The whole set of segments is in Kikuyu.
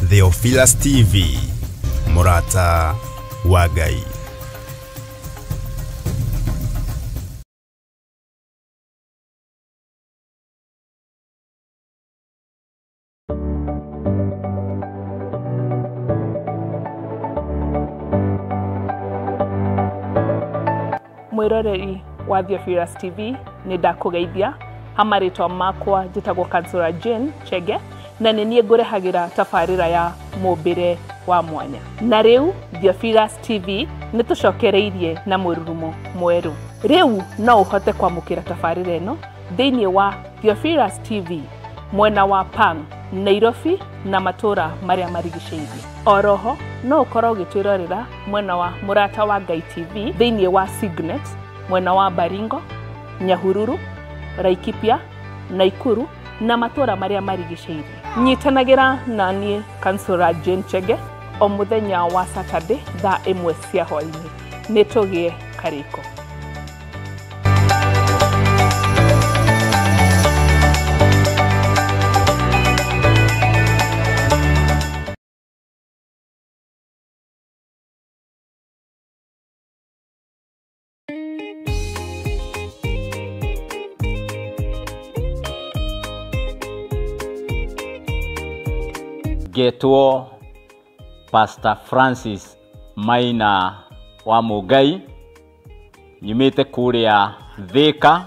Theophilus TV, Mũrata wa Ngai. Mwiroreri wa Theophilus TV, nĩ ndakũgeithia ha marĩtwa makwa, njĩtagwo Kansũra Jane Chege, na nĩ niĩ ngũrehagĩra tabarĩra ya mũmbĩre wa mwanya. Na rĩu Theophilus TV nĩ tũcokereirie na mũrurumo mwerũ. Rĩu no ũhote kwamũkĩra tabarĩra ĩno thĩinĩ wa Theophilus TV mwena wa Pang, Nairobi na matũra marĩa marigicĩirie. Oroho no ũkorwo ũgĩtwĩrorera mwena wa Mũrata wa Ngai TV thĩinĩ wa Signet mwena wa Baringo, Nyahururu, Laikipia, Naikuru na matũra marĩa marigicĩirie. Nyitanagĩra na niĩ Kansũra Jane Chege o mũthenya wa Saturday thaa 1 cia hwaĩ-inĩ. Nĩ tũgĩe karĩko. Ngetwo Pastor Francis Maina wa Mũngai, nyumĩte kũrĩa Thĩka,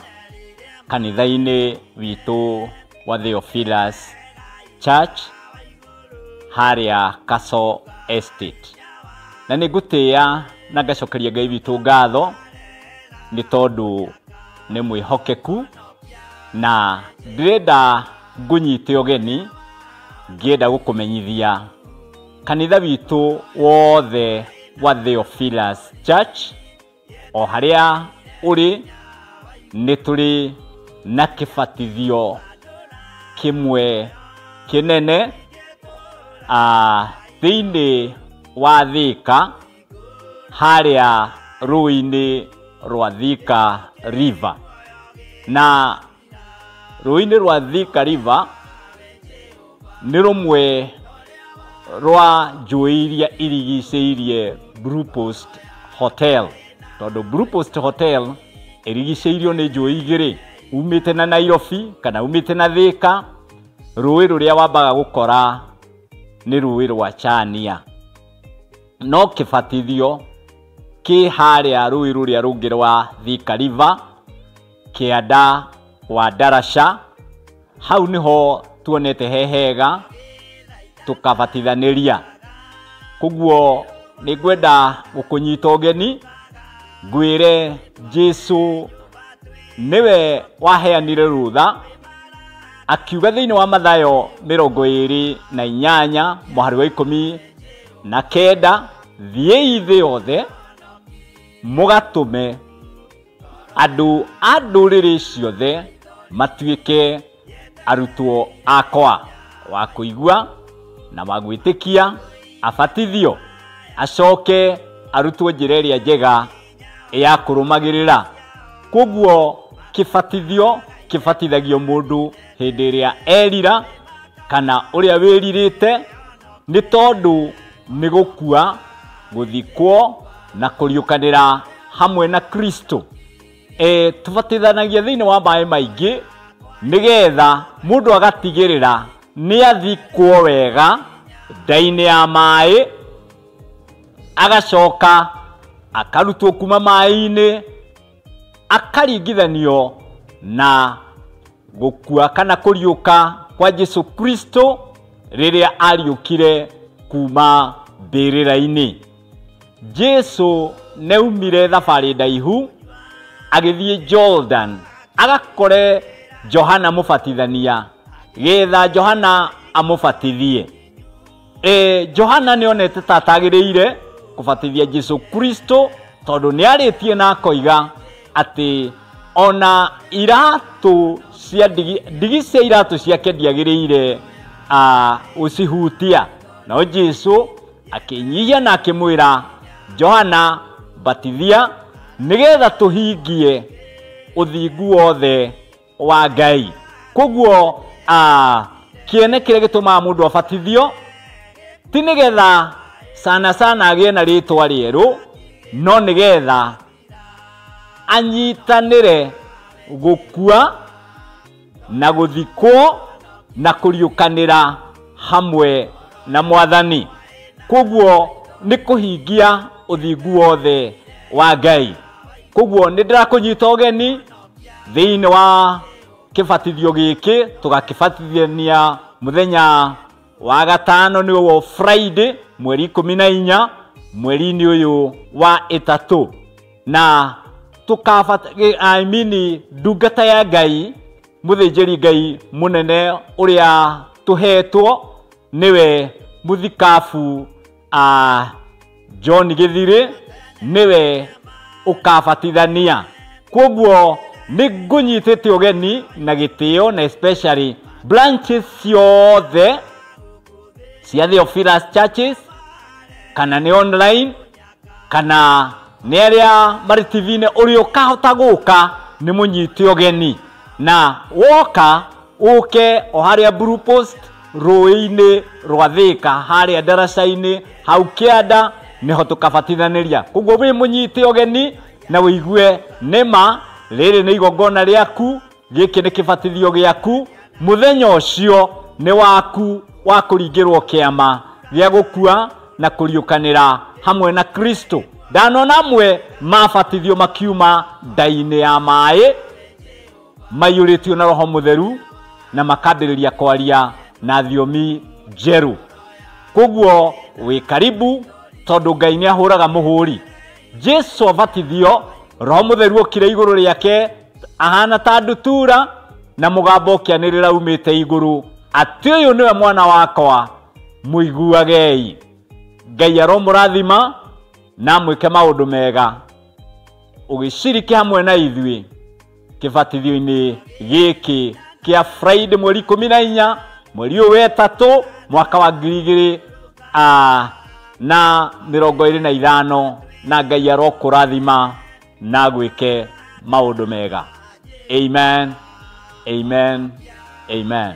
kanitha-inĩ witũ wa Theophilus Church harĩa Castle Estate. Na nĩ ngũtĩĩa na ngacokeria Ngai witũ ngatho nĩ tondũ nĩ mwĩhokeku, na ndĩrenda ngũnyite ũgeni ngĩenda gũkũmenyithia kanitha witũ wothe wa Theophilus Church o harĩa ũrĩ nĩ tũrĩ na kĩbatithio kĩmwe kĩnene thĩinĩ wa Thĩka harĩa rũĩ-inĩ rwa Thika River. Na rũĩ-inĩ rwa Thika River nĩ rũmwe rwa njũĩ iria irigicĩirie Blue Post Hotel, tondũ Blue Post Hotel ĩrigicĩirio nĩ njũĩ igĩrĩ, umĩte na Nairobi kana umĩte na Thĩka. Rũĩ rũrĩa wambaga gũkora nĩ rũĩ rwa Chania, no kĩbatithio kĩ harĩa rũĩ rũrĩa rũngĩ rwa Thika River, kĩanda wa Darasha. Hau nĩho tuonete he hega tũkabatithanĩria. Koguo nĩ ngwenda gũkũnyita ũgeni ngwĩre Jesu nĩwe waheanire rũtha, akiuga thĩinĩ wa Mathayo 28 mũhari wa 19, thiĩi thĩ yothe mũgatũme andũ a ndũrĩrĩ ciothe matuĩke arutwo akwa, wa kũigua na wa gwĩtĩkia abatithio, acoke arutwo njĩra ĩrĩa njega ya kũrũmagĩrĩra. Koguo kĩbatithio kĩbatithagio mũndũ hĩndĩ ĩrĩa erira kana ũrĩa wĩrirĩte, nĩ tondũ nĩ gũkua, gũthikwo na kũriũkanĩra hamwe na Kristo. Tũbatithanagia thĩinĩ wa maĩ maingĩ nĩgetha mũndũ agatigĩrĩra nĩ athikwo wega nda-inĩ ya maĩ, agacoka akarutwo kuma maĩ-inĩ, akaringithanio na gũkua kana kũriũka kwa Jesu Kristo rĩrĩa ariũkire kuma mbĩrĩra-inĩ. Jesu nĩaumire thabarĩ ndaihu agĩthiĩ Jordan agakore Johana mũbatithania getha Johana amũbatithie. Johana nĩonete ta atagĩrĩire kũbatithia Jesu Kristo tondũ nĩarĩtie na akoiga atĩ ona iratũ cia ndigi cia iratũ ciake ndiagĩrĩire ũcihutia. No Jesu akĩnyihia na akĩmwĩra Johana, batithia nĩgetha tũhingie ũthingu wothe wa Ngai. Koguo kĩene kĩrĩa gĩtũmaga mũndũ abatithio Ti nĩgetha sana sana agĩe na rĩtwa rĩerũ, no nĩgetha anyitanĩre gũkua na gũthikwo na kũriũkanĩra hamwe na Mwathani. Koguo nĩ kũhingia ũthingu wothe wa Ngai. Koguo nĩ ndĩrakũnyita ũgeni thĩinĩ wa kĩbatithio gĩkĩ, tũgakĩbatithania mũthenya wa gatano nĩguo Friday mweri 14 mweri-inĩ ũyũ wa 3, na I mean ndungata ya Ngai, mũthĩnjĩri Ngai mũnene ũrĩa tũhetwo nĩwe mũthikabu John Githiri, nĩwe ũkabatithania. Koguo nĩ ngũnyitĩte ũgeni na gĩtĩo, na especially branches ciothe cia Theophilus Churches, kana nĩ online kana nĩ arĩa marĩ TV-inĩ, ũrĩa ũkahota gũka nĩ mũnyite ũgeni, na woka ũke o harĩa Blue Post rũĩ-inĩ rwa Thĩka, harĩa ndaraca-inĩ hau kĩanda, nĩho tũkabatithanĩria. Koguo wĩ mũnyite ũgeni na wĩigue nĩma rĩrĩ nĩ igongona rĩaku, gĩkĩ nĩ kĩbatithio gĩaku, mũthenya ũcio nĩ waku wa kũringĩrwo kĩama gĩa gũkua na kũriũkanĩra hamwe na Kristo. Ndanona amwe mabatithio makiuma nda-inĩ ya maĩ maiyũrĩtio na Roho Mũtheru na makambĩrĩria kwaria na thiomi njerũ. Koguo wĩ karibu, tondũ Ngai nĩ ahũraga mũhũri. Jesu abatithio, Roho Mũtheru okire igũrũ rĩake ahana ta ndutura, na mũgambo ũkĩanĩrĩra umĩte igũrũ atĩ ũyũ nĩwe mwana wakwa, mũiguagei. Ngai aromũrathima na mwĩke maũndũ mega ũgĩciriki hamwe na ithuĩ kĩbatithio-inĩ gĩkĩ kĩa Friday mweri 14 mweri ũyũ wa 3 mwaka wa 2025, na Ngai arokũrathima na gwĩke maũndũ mega. Amen, amen, amen.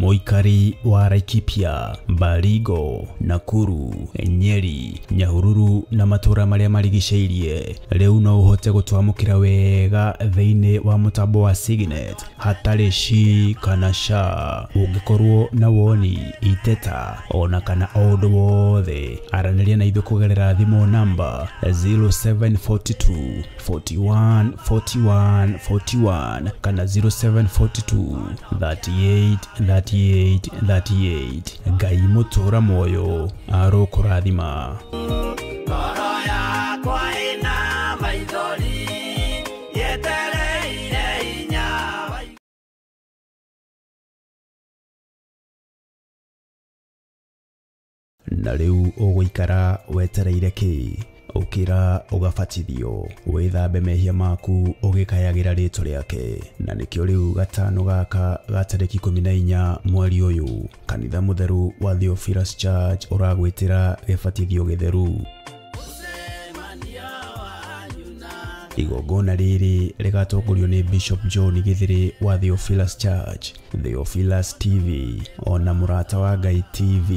Mũikari wa Laikipia, Baringo, Nakuru, Nyeri, Nyahururu na matũra marĩa marigicĩirie, rĩu no ũhote gũtwamũkĩra wega thĩinĩ wa mũtambo wa Signet hatarĩ shi kana sha. Ũngĩkorwo na woni, iteta ona kana o ũndũ wothe, aranĩria na ithuĩ kũgerera thimũ namba 0742 41 41 41 kana 0742 38 38 38. Ngai mũtũra muoyo arokũrathima. Ngoro yakwa ĩna maithori yetereire hinya wa Na rĩu ũgũikara wetereire kĩ? Ũkĩra ũgabatithio, wĩthambe mehia maku ũgĩkayagĩra rĩtwa rĩake. Na nĩkĩo rĩu gatano gaka ga tarĩki 14 mweri ũyũ, kanitha mũtheru wa Theophilus Church ũragwĩtĩra gĩbatithio gĩtheru. Igongona rĩrĩ rĩgatongorio nĩ Bishop John Githiri wa Theophilus Church, Theophilus TV ona Mũrata wa Ngai TV,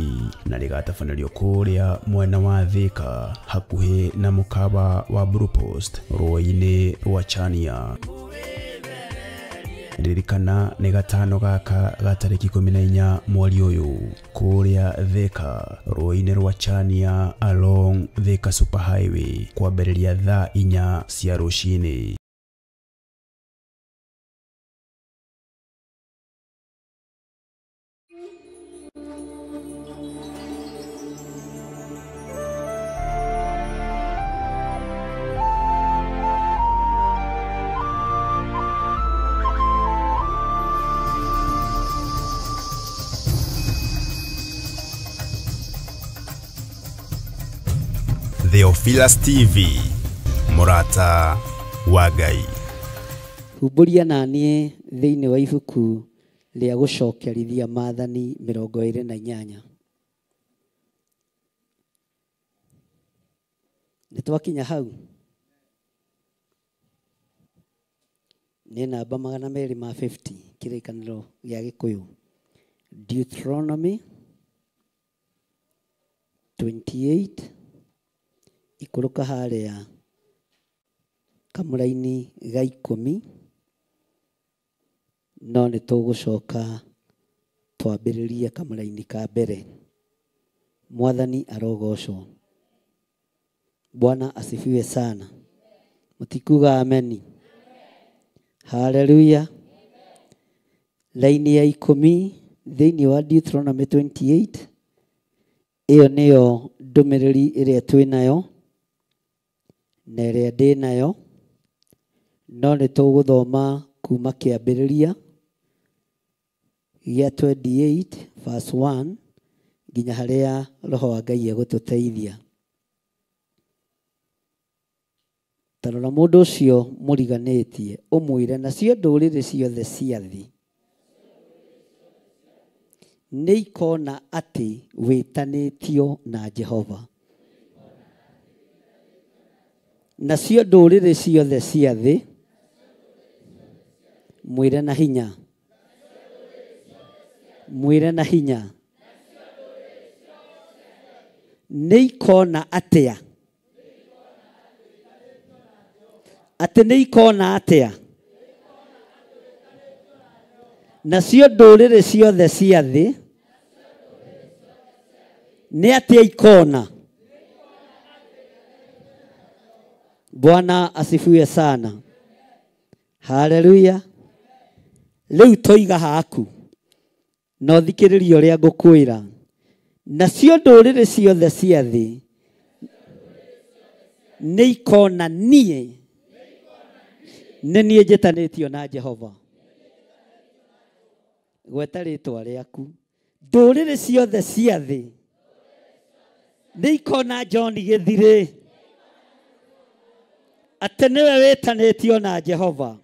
na rĩgatabanĩrio kũrĩa mwena wa Thika hakuhĩ na mũkawa wa Blue Post rũĩ-inĩ rwa Chania. Ririkana nĩ gatano gaka ga tarĩki 14 mweri ũyũ kũrĩa Thika rũĩ-inĩ rwa Chania along Thika Super Highway kwambĩrĩria thaa 4 cia rũcinĩ. Theophilus TV, Murata wa Ngai. Humbũria na niĩ thĩinĩ wa ibuku rĩa gũcokerithia maathani 28. Nĩ twakinya hau. Nĩ namba 250 kĩrĩkanĩro gĩa Gĩkũyũ. Deuteronomy 28 ikũrũka harĩa kamũraini ga 10 no nĩ tũgũcoka twambĩrĩrie kamũraini ka mbere. Mwathani arogocwo. Bwana asifiwe sana. Mutikuga ameni. Haleluya. Laini ya 10 thĩinĩ wa Deuteronomy 28 ĩyo nĩyo ndũmĩrĩri ĩrĩa twĩ nayo na ĩrĩa ndĩ nayo, no nĩ tũgũthoma kuma kĩambĩrĩria gĩa 28 verse 1 nginya harĩa Roho wa Ngai egũtũteithia. Ta rora mũndũ ũcio mũriganĩtie ũmwĩre nacio ndũrĩrĩ ciothe cia thĩ nĩ ikona atĩ wĩtanĩtio na Jehova. Nacio ndũrĩrĩ ciothe cia thĩ, mwĩre na hinya, mwĩre na hinya, nĩ ikona atĩa, atĩ nĩ ikona atĩa. Nacio ndũrĩrĩ ciothe cia thĩ nĩ atĩa ikona. Bwana asifiwe sana. Haleluya. Rĩu toiga haku no thikĩrĩria ũrĩa ngũkwĩra. Nacio ndũrĩrĩ ciothe cia thĩ nĩ ikona niĩ nĩ niĩ njĩtanĩtio na Jehova. Gweta rĩtwa rĩaku. Ndũrĩrĩ ciothe cia thĩ nĩ ikona John Gĩthirĩ atĩ nĩwe wĩtanĩtio na Jehova.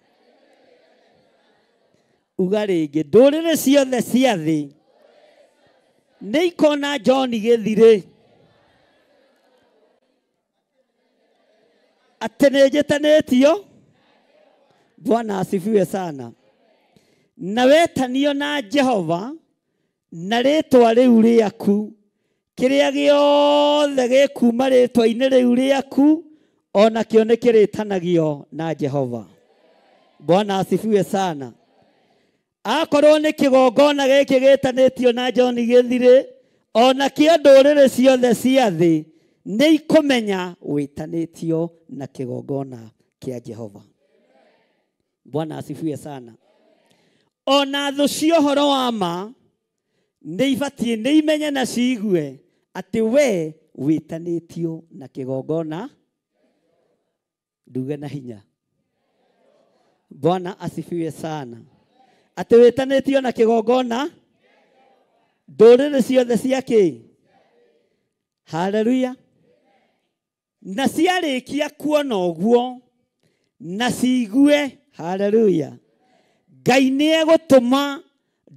Uga rĩngĩ, ndũrĩrĩ ciothe cia thĩ nĩ ikona John Gĩthirĩ atĩ nĩ njĩtanĩtio. Bwana asifiwe sana. Na wetanio na Jehova na rĩtwa rĩu rĩaku, kĩrĩa gĩothe gĩkuma rĩtwa-inĩ rĩu rĩaku ona kĩo nĩ kĩrĩtanagio na Jehova. Bwana asifiwe sana. Akorwo nĩ kĩgongona gĩkĩ gĩtanĩtio na John Gĩthirĩ, ona kĩo ndũrĩrĩ ciothe cia thĩ nĩ ikũmenya wĩtanĩtio na kĩgongona kĩa Jehova. Bwana asifiwe sana. Ona thũ cia ũhoro wa ma nĩ ibatiĩ nĩ imenye na ciigue atĩ we wĩtanĩtio na kĩgongona. Nduge na hinya. Bwana asifiwe sana. Atĩ wĩtanĩtio na kĩgongona ndũrĩrĩ ciothe cia kĩ. Haleluya. Na ciarĩkia kuona ũguo na ciigue. Haleluya. Ngai nĩ egũtũma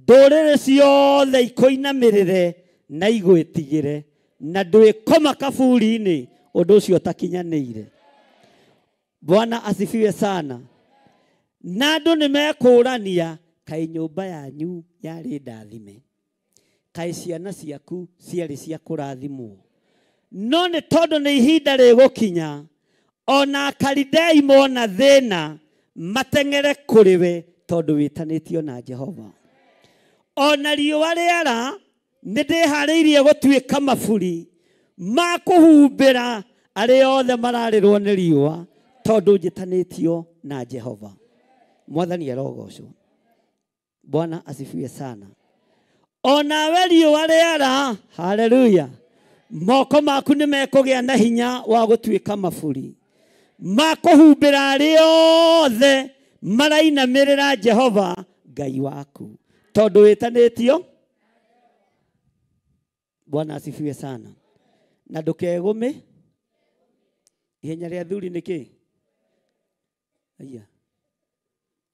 ndũrĩrĩ ciothe ikũinamĩrĩre na igwĩtigĩre na ndwĩkoma kaburi-inĩ ũndũ ũcio ũtakinyanĩire. Bwana asifiwe sana. Na andũ nĩ mekũrania kaĩ nyũmba yanyu yarĩ ndathime, kaĩ ciana ciaku ciarĩ cia kũrathimwo. No nĩ tondũ nĩ ihinda rĩgũkinya ona Akalidei mona thĩna mateng'ere kũrĩ we tondũ wĩtanĩtio na Jehova. Ona riũa rĩara nĩ ndĩharĩirie gũtuĩka maburi ma kũhumbĩra arĩa othe mararĩrwo nĩ riũa tondũ njĩtanĩtio na Jehova. Mwathani arogocwo. Bwana asifiwe sana. Onawe riũa rĩara, haleluya, moko maku nĩ mekũgĩa na hinya wa gũtuĩka maburi ma kũhumbĩra arĩa othe marainamĩrĩra Jehova Ngai waku tondũ wĩtanĩtio. Bwana asifiwe sana. Na ndũkegũme. Ihenya rĩa thuri nĩ kĩ? Aya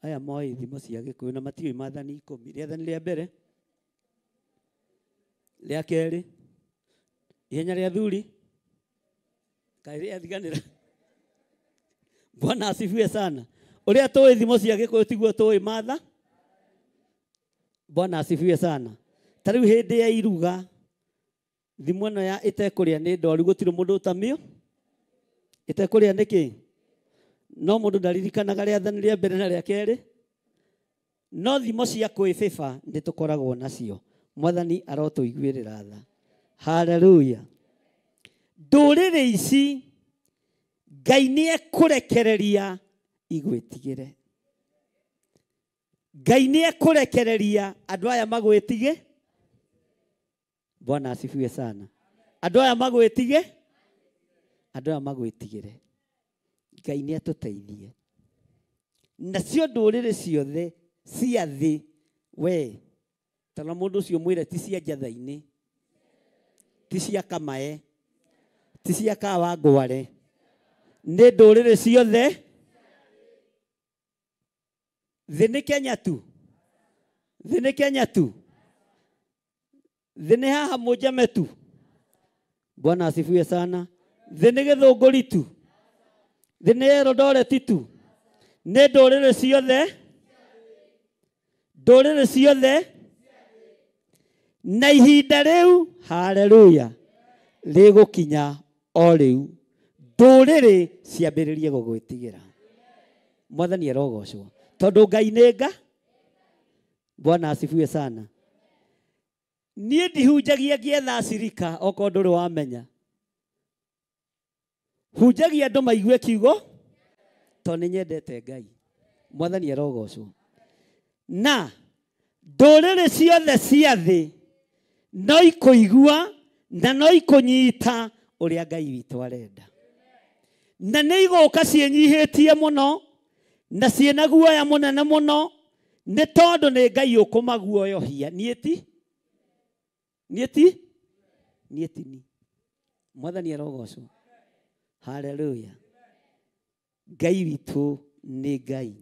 aya moĩ thimo cia Gĩkũyũ na matiũĩ maathani 10. Rĩathani rĩa mbere, rĩa kerĩ, ihenya rĩa thuri, kaĩ rĩathiganĩra. Bwana asifiwe sana. Ũrĩa tũĩ thimo cia Gĩkũyũ tiguo tũĩ matha. Bwana asifiwe sana. Ta rĩu hĩndĩ ya iruga thimo ĩno ya ĩtekũrĩa nĩ ndoru gũtirĩ mũndũ ũtamĩo. Ĩtekũrĩa nĩkĩ? No mũndũ ndaririkanaga rĩathani rĩa mbere na rĩa kerĩ. No thimo cia kwĩbĩba nĩ tũkoragwo nacio. Mwathani arotũiguĩrĩra tha. Haleluya. Ndũrĩrĩ ici Ngai nĩ ekũrekereria igwĩtigĩre. Ngai nĩ ekũrekereria andũ aya magwĩtige. Bwana asifiwe sana. Andũ aya magwĩtige, andũ aya magwĩtigĩre. Ngai nĩ atũteithie. Nacio ndũrĩrĩ ciothe cia thĩ, we tana mũndũ ũcio mwĩre ti cia njatha-inĩ, ti cia Kamae, ti cia Kawangware, nĩ ndũrĩrĩ ciothe. Thĩ nĩ Kenya tu, thĩ nĩ Kenya tu, thĩ nĩ haha Mũnjame tu. Bwana asifiwe sana. Thĩ nĩ Gĩthũngũri tu, thĩ nĩ Eldoret tu, nĩ ndũrĩrĩ ciothe, ndũrĩrĩ ciothe. Na ihinda rĩu, haleluya, rĩgũkinya o rĩu, ndũrĩrĩ ciambĩrĩrie gũgwĩtigĩra. Mwathani arogocwo, tondũ Ngai nĩ nga. Bwana asifiwe sana. Niĩ ndihunjagia ngĩetha acirika okorwo ndũrĩ wamenya. Hunjagia andũ maigue kiugo tondũ nĩ nyendete Ngai. Mwathani arogocwo. Na ndũrĩrĩ ciothe cia thĩ no ikũigua na no ikũnyita ũrĩa Ngai witũ arenda. Na nĩ igũka ciĩnyihĩtie mũno na ciĩna guoya mũnene mũno, nĩ tondũ nĩ Ngai ũkũmaguoyohia. Niĩ ti, niĩ ti, niĩ ti ni. Mwathani arogocwo. Haleluya. Ngai witũ nĩ Ngai.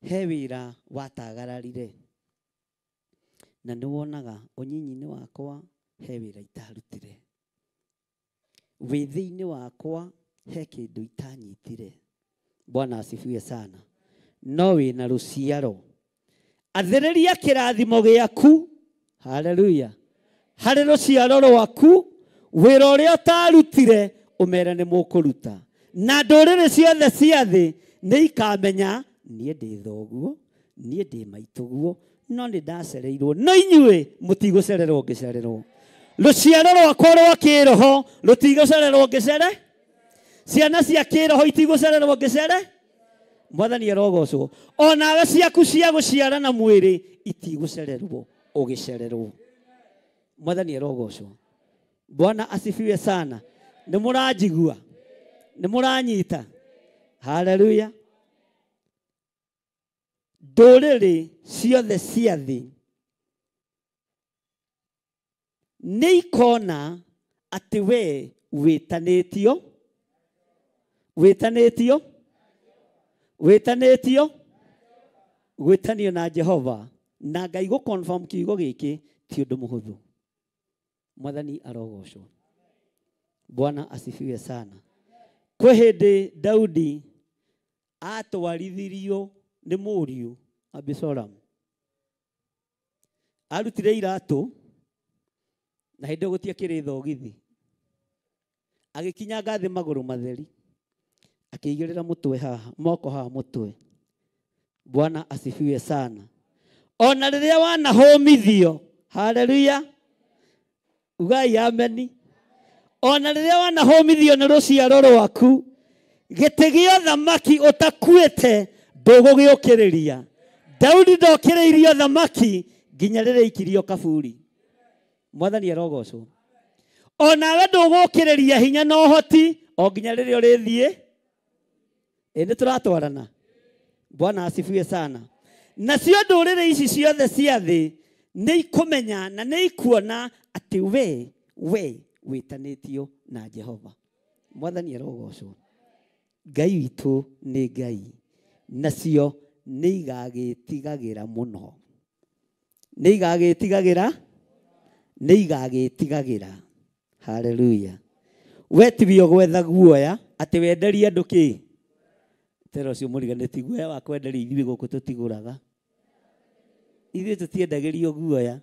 He wĩra watagararire na nĩ wonaga ũnyinyi-inĩ wakwa he wĩra itarutire, wĩthĩ-inĩ wakwa he kĩndũ itanyitire. Bwana asifiwe sana. No wĩna rũciaro, athĩrĩria kĩrathimo gĩaku, haleluya, harĩ rũciaro rwaku. Wĩra ũrĩa ũtarutire ũmere nĩ mũkũruta, na ndũrĩrĩ ciothe cia thĩ nĩ ikamenya niĩ ndĩ thoguo, niĩ ndĩ maitũguo, no nĩ ndacereirwo, no inyuĩ mũtigũcererwo ngĩcererwo. Rũciaro rwakwa rwa kĩroho rũtigũcererwo ngĩcere, ciana cia kĩroho itigũcererwo ngĩcere. Mwathani arogocwo. Onawe ciaku cia gũciara na mwĩrĩ itigũcererwo ũgĩcererwo. Mwathani arogocwo. Bwana asifiwe sana. Nĩ mũranjigua? Nĩ mũranyita? Haleluya. Ndũrĩrĩ ciothe cia thĩ nĩ ikona atĩ we wĩtanĩtio, wĩtanĩtio, wĩtanĩtio, gwĩtanio na Jehova na Ngai gũ confirm kiugo gĩkĩ ti ũndũ mũhũthũ. Mwathani arogocwo. Bwana asifiwe sana. Kwĩ hĩndĩ Daudi atwarithirio nĩ mũriũ Abisalomu. Arutire iratũ na hĩndĩ ĩyo gũtiakĩrĩ thogithi. Agĩkinyanga thĩ magũrũ matheri, akĩigĩrĩra mũtwe haha, moko haha mũtwe. Bwana asifiwe sana. Ona rĩrĩa wanahũmithio, haleluya, ugai ameni. Ona rĩrĩa wanahũmithio nĩ rũciaro rwaku, gĩtĩ gĩa ũthamaki ũtakuĩte ndũgũgĩũkĩrĩria. Daudi ndokĩrĩirie ũthamaki nginya rĩrĩa aikirio kaburi. Mwathani arogocwo. Onawe ndũgũkĩrĩria hinya na ũhoti o nginya rĩrĩa ũrĩthiĩ. Ĩ nĩ tũratwarana. Bwana asifiwe sana. Nacio ndũrĩrĩ ici ciothe cia thĩ nĩ ikũmenya na nĩ ikuona atĩ we wĩtanĩtio na Jehova. Mwathani arogocwo. Ngai witũ nĩ Ngai. Nacio nĩ igagĩtigagĩra mũno. Nĩ igagĩtigagĩra, nĩ igagĩtigagĩra. Haleluya. We tiwe ũgwetha guoya atĩ wenderie andũ kĩ? Tera ũcio mũriganĩtie guoya wa kwenderia ithuĩ gũkũ tũtigũraga. Ithuĩ tũtiendagĩrio guoya.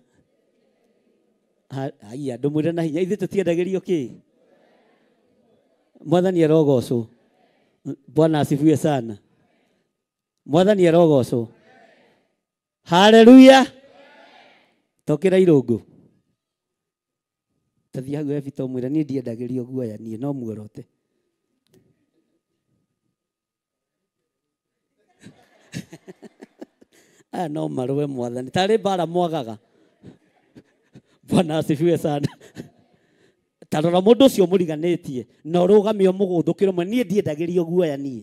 Haiya, ndũmwĩre na hinya, ithuĩ tũtiendagĩrio kĩ? Mwathani arogocwo. Bwana asifiwe sana. Mwathani arogocwo. Haleluya. Tokĩra irũngũ. Tathiĩ hau Ebita ũmwĩre niĩ ndiendagĩrio guoya niĩ no muorote. Aya no marũe mwathani. Tarĩ mbara mwagaga. Bwana asifiwe sana. Tarora mũndũ ũcio mũriganĩtie na ũrũgame ũmũgũthũkĩre ũmwe niĩ ndiendagĩrio guoya niĩ.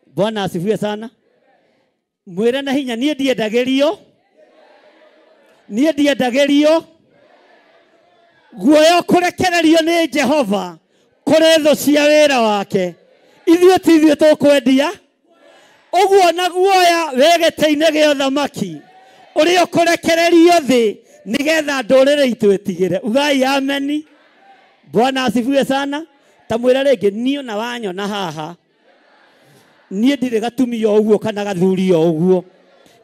Bwana asifiwe sana. Mwĩre na hinya niĩ ndiendagĩrio. Niĩ ndiendagĩrio guoya kũrekererio nĩ Jehova kũrĩ thũ cia wĩra wake. Ithuĩ ti ithuĩ tũkwendia ũguo na guoya wĩ gĩtĩ-inĩ gĩa ũthamaki ũrĩa ũkũrekererio thĩ nĩgetha ndũrĩrĩ itwĩtigĩre. Ugai ameni. Bwana asifiwe sana. Ta mwĩre rĩngĩ niĩ ona wanyona haha niĩ ndirĩ gatumia o ũguo kana gathuri o ũguo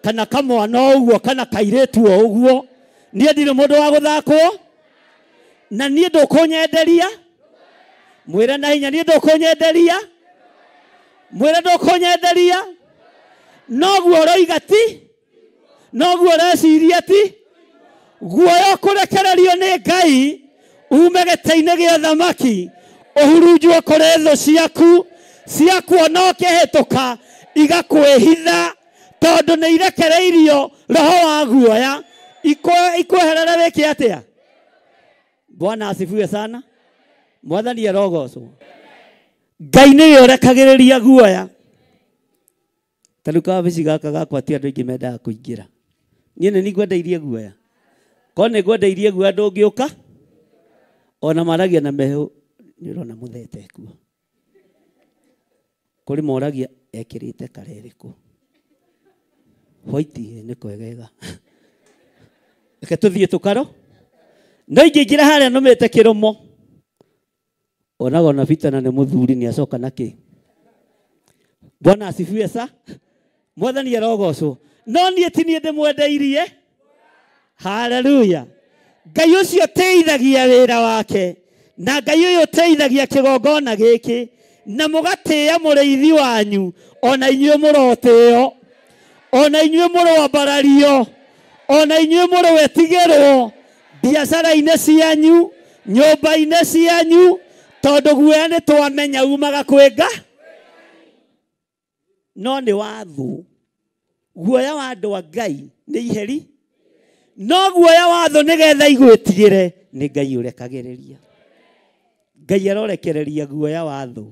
kana kamwana o ũguo kana kairĩtu o ũguo. Niĩ ndirĩ mũndũ wa gũthakwo na niĩ ndũkũnyenderia. Mwĩre na hinya niĩ ndũkũnyenderia. Mwĩre ndũkũnyenderia. Noguo ũroiga ti, noguo ũreciria ti. Guoya kũrekererio nĩ Ngai ume gĩtĩ-inĩ gĩa ũthamaki ũhurunjwo kũrĩ thũ ciaku ciakuona ũkĩhĩtũka igakwĩhitha tondũ nĩ irekereirio roho wa guoya ikweherere wĩke atĩa? Bwana asifiwe sana. Mwathani arogocwo. Ngai nĩwe ũrekagĩrĩria guoya. Ta rĩu kawabici gaka gakwa ti andũ aingĩ mendaga kũingĩra. Niĩ nĩ ngwendeirie guoya. Korwo nĩ ngwendeirie guoya ndũngĩũka. Ona maragia na mehũ nĩ ũrona mũthete kuo. Kũrĩ moragia ekĩrĩte kara ĩrĩkũ. White nĩ kwegega. Reke tũthiĩ tũkaro. No ingĩingĩra harĩa nũmĩte kĩrũmo. Onaga ona Peter na nĩ mũthuri nĩ acoka na kĩ. Bwana asifiwe sa. Mwathani arogocwo. No niĩ ti niĩ ndĩmwendeirie. Haleluya. Ngai ũcio ũteithagia wĩra wake na Ngai ũyũ ũteithagia kĩgongona gĩkĩ na mũgatĩĩa mũrĩithi wanyu ona inyuĩ mũrotĩo ona inyuĩ mũroambarario ona inyuĩ mũroetigĩrwo biacara-inĩ cianyu nyũmba-inĩ cianyu tondũ guoya nĩ twamenya umaga kwĩ Ngai no nĩ wa thũ. Guoya wa andũ a Ngai nĩ iheri no guoya wa thũ nĩgetha igwĩtigĩre nĩ Ngai ũrekagĩrĩria. Ngai arorekereria guoya wa thũ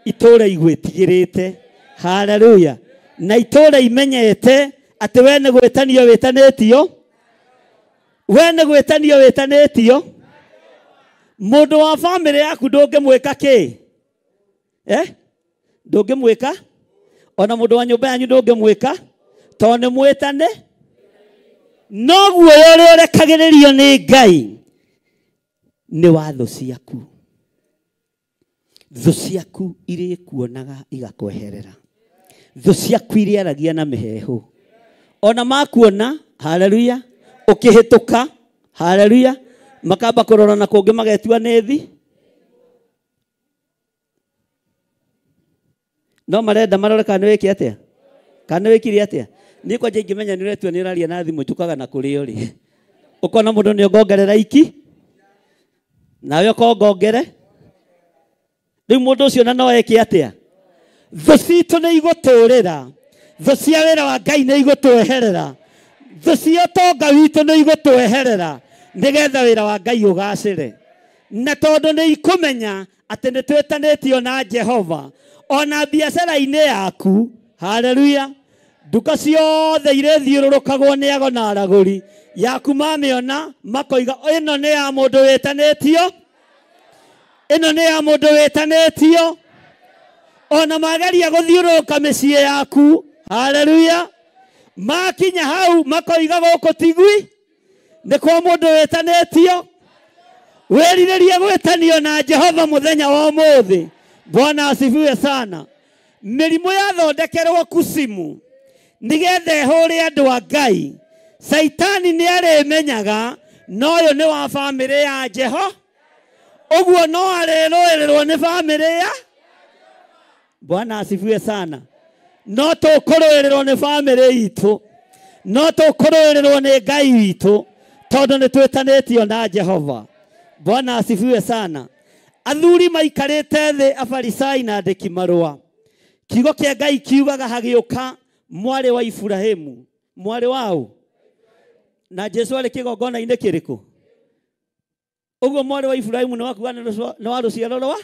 itũũra igwĩtigĩrĩte. Haleluya. Na itũũra imenyete atĩ we nĩ gwĩtanio wĩtanĩtio, we nĩ gwĩtanio wĩtanĩtio. Mũndũ wa bamĩrĩ yaku ndũngĩmwĩka kĩ? Ndũngĩmwĩka ona mũndũ wa nyũmba yanyu ndũngĩmwĩka tondũ nĩ mwĩtane. No guoya ũrĩa ũrekagĩrĩrio nĩ Ngai nĩ wa thũ ciaku. Thũ ciaku irĩkuonaga igakweherera. Thũ ciaku irĩaragia na mĩheehũ. Ona makuona, haleluya, ũkĩhĩtũka, haleluya, makamba kũrora na kũngĩ magetua nĩ thi. No marenda marore kana nĩ wĩke atĩa? Kana nĩ wĩkire atĩa? Niĩ kwanja ingĩmenya nĩ ũretua nĩ ũraria na thimũ njũkaga na kũrĩ ũrĩ. Ũkona mũndũ nĩ ongongerera iki, nawe ũkongongere. Rĩu mũndũ ũcio na no eke atĩa? Thũ citũ nĩ igũtũrĩra. Thũ cia wĩra wa Ngai nĩ igũtweherera. Thũ cia ũtonga witũ nĩ igũtweherera nĩgetha wĩra wa Ngai ũgacĩre. Na tondũ nĩ ikũmenya atĩ nĩ twĩtanĩtio na Jehova ona biacara-inĩ yaku, haleluya, nduka ciothe irĩthiũrũrũkagwo nĩ ago na aragũri yaku mamĩona makoiga ĩno nĩ ya mũndũ wĩtanĩtio, ĩno nĩ ya mũndũ wĩtanĩtio. Ona mageria gũthiũrũrũka mĩciĩ yaku. Haleluya. Makinya hau makoiga gũkũ tigui nĩ kwa mũndũ wĩtanĩtio. Wĩrirĩrie gwĩtanio na Jehova mũthenya wa ũmũthĩ. Bwana asifiwe sana. Mĩrimũ yathondekerwo kusimu nĩgetha ĩhũre andũ a Ngai. Saitani nĩ arĩmenyaga no ũyũ nĩ wa bamĩrĩ ya Jeho, ũguo no arĩrũĩrĩrwo nĩ bamĩrĩ ya. Bwana asifiwe sana. No tũkũrũĩrĩrwo nĩ bamĩrĩ itũ, no tũkũrũĩrĩrwo nĩ Ngai witũ, tondũ nĩ twĩtanĩtio na Jehova. Bwana asifiwe sana. Athuri maikarĩte thĩ, afarisai na andĩki marũa. Kiugo kĩa Ngai kiugaga hagĩũka mwarĩ wa Iburahĩmu. Mwarĩ wao na Jesu arĩ kĩgongona-inĩ kĩrĩkũ? Ũguo mwarĩ wa Iburahĩmu nĩ wakuga nĩ wa rũciaro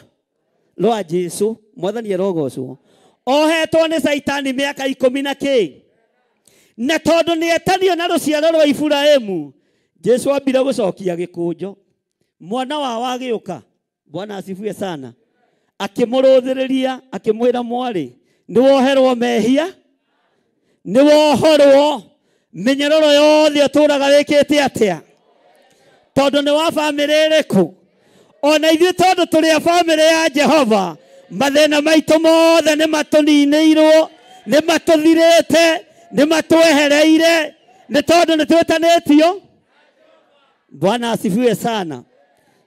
rwa Jesu. Mwathani arogocwo. Ohetwo nĩ Saitani mĩaka 10 na kĩ, na tondũ nĩetanio na rũciaro rwa Iburahĩmu, Jesu ambire gũcokia gĩkũnjo. Mwana wao agĩũka. Bwana asifiwe sana. Akĩmũrũthĩrĩria akĩmwĩra, mwarĩ nĩ woherwo mehia, nĩ wohorwo mĩnyororo yothe ũtũraga wĩkĩte atĩa, tondũ nĩ wa bamĩrĩ ĩrĩkũ? Ona ithuĩ tondũ tũrĩ a bamĩrĩ ya Jehova, mathĩna maitũ mothe nĩ matũninĩirwo, nĩ matũthirĩte, nĩ matwehereire, nĩ tondũ nĩ twĩtanĩtio. Bwana asifiwe sana.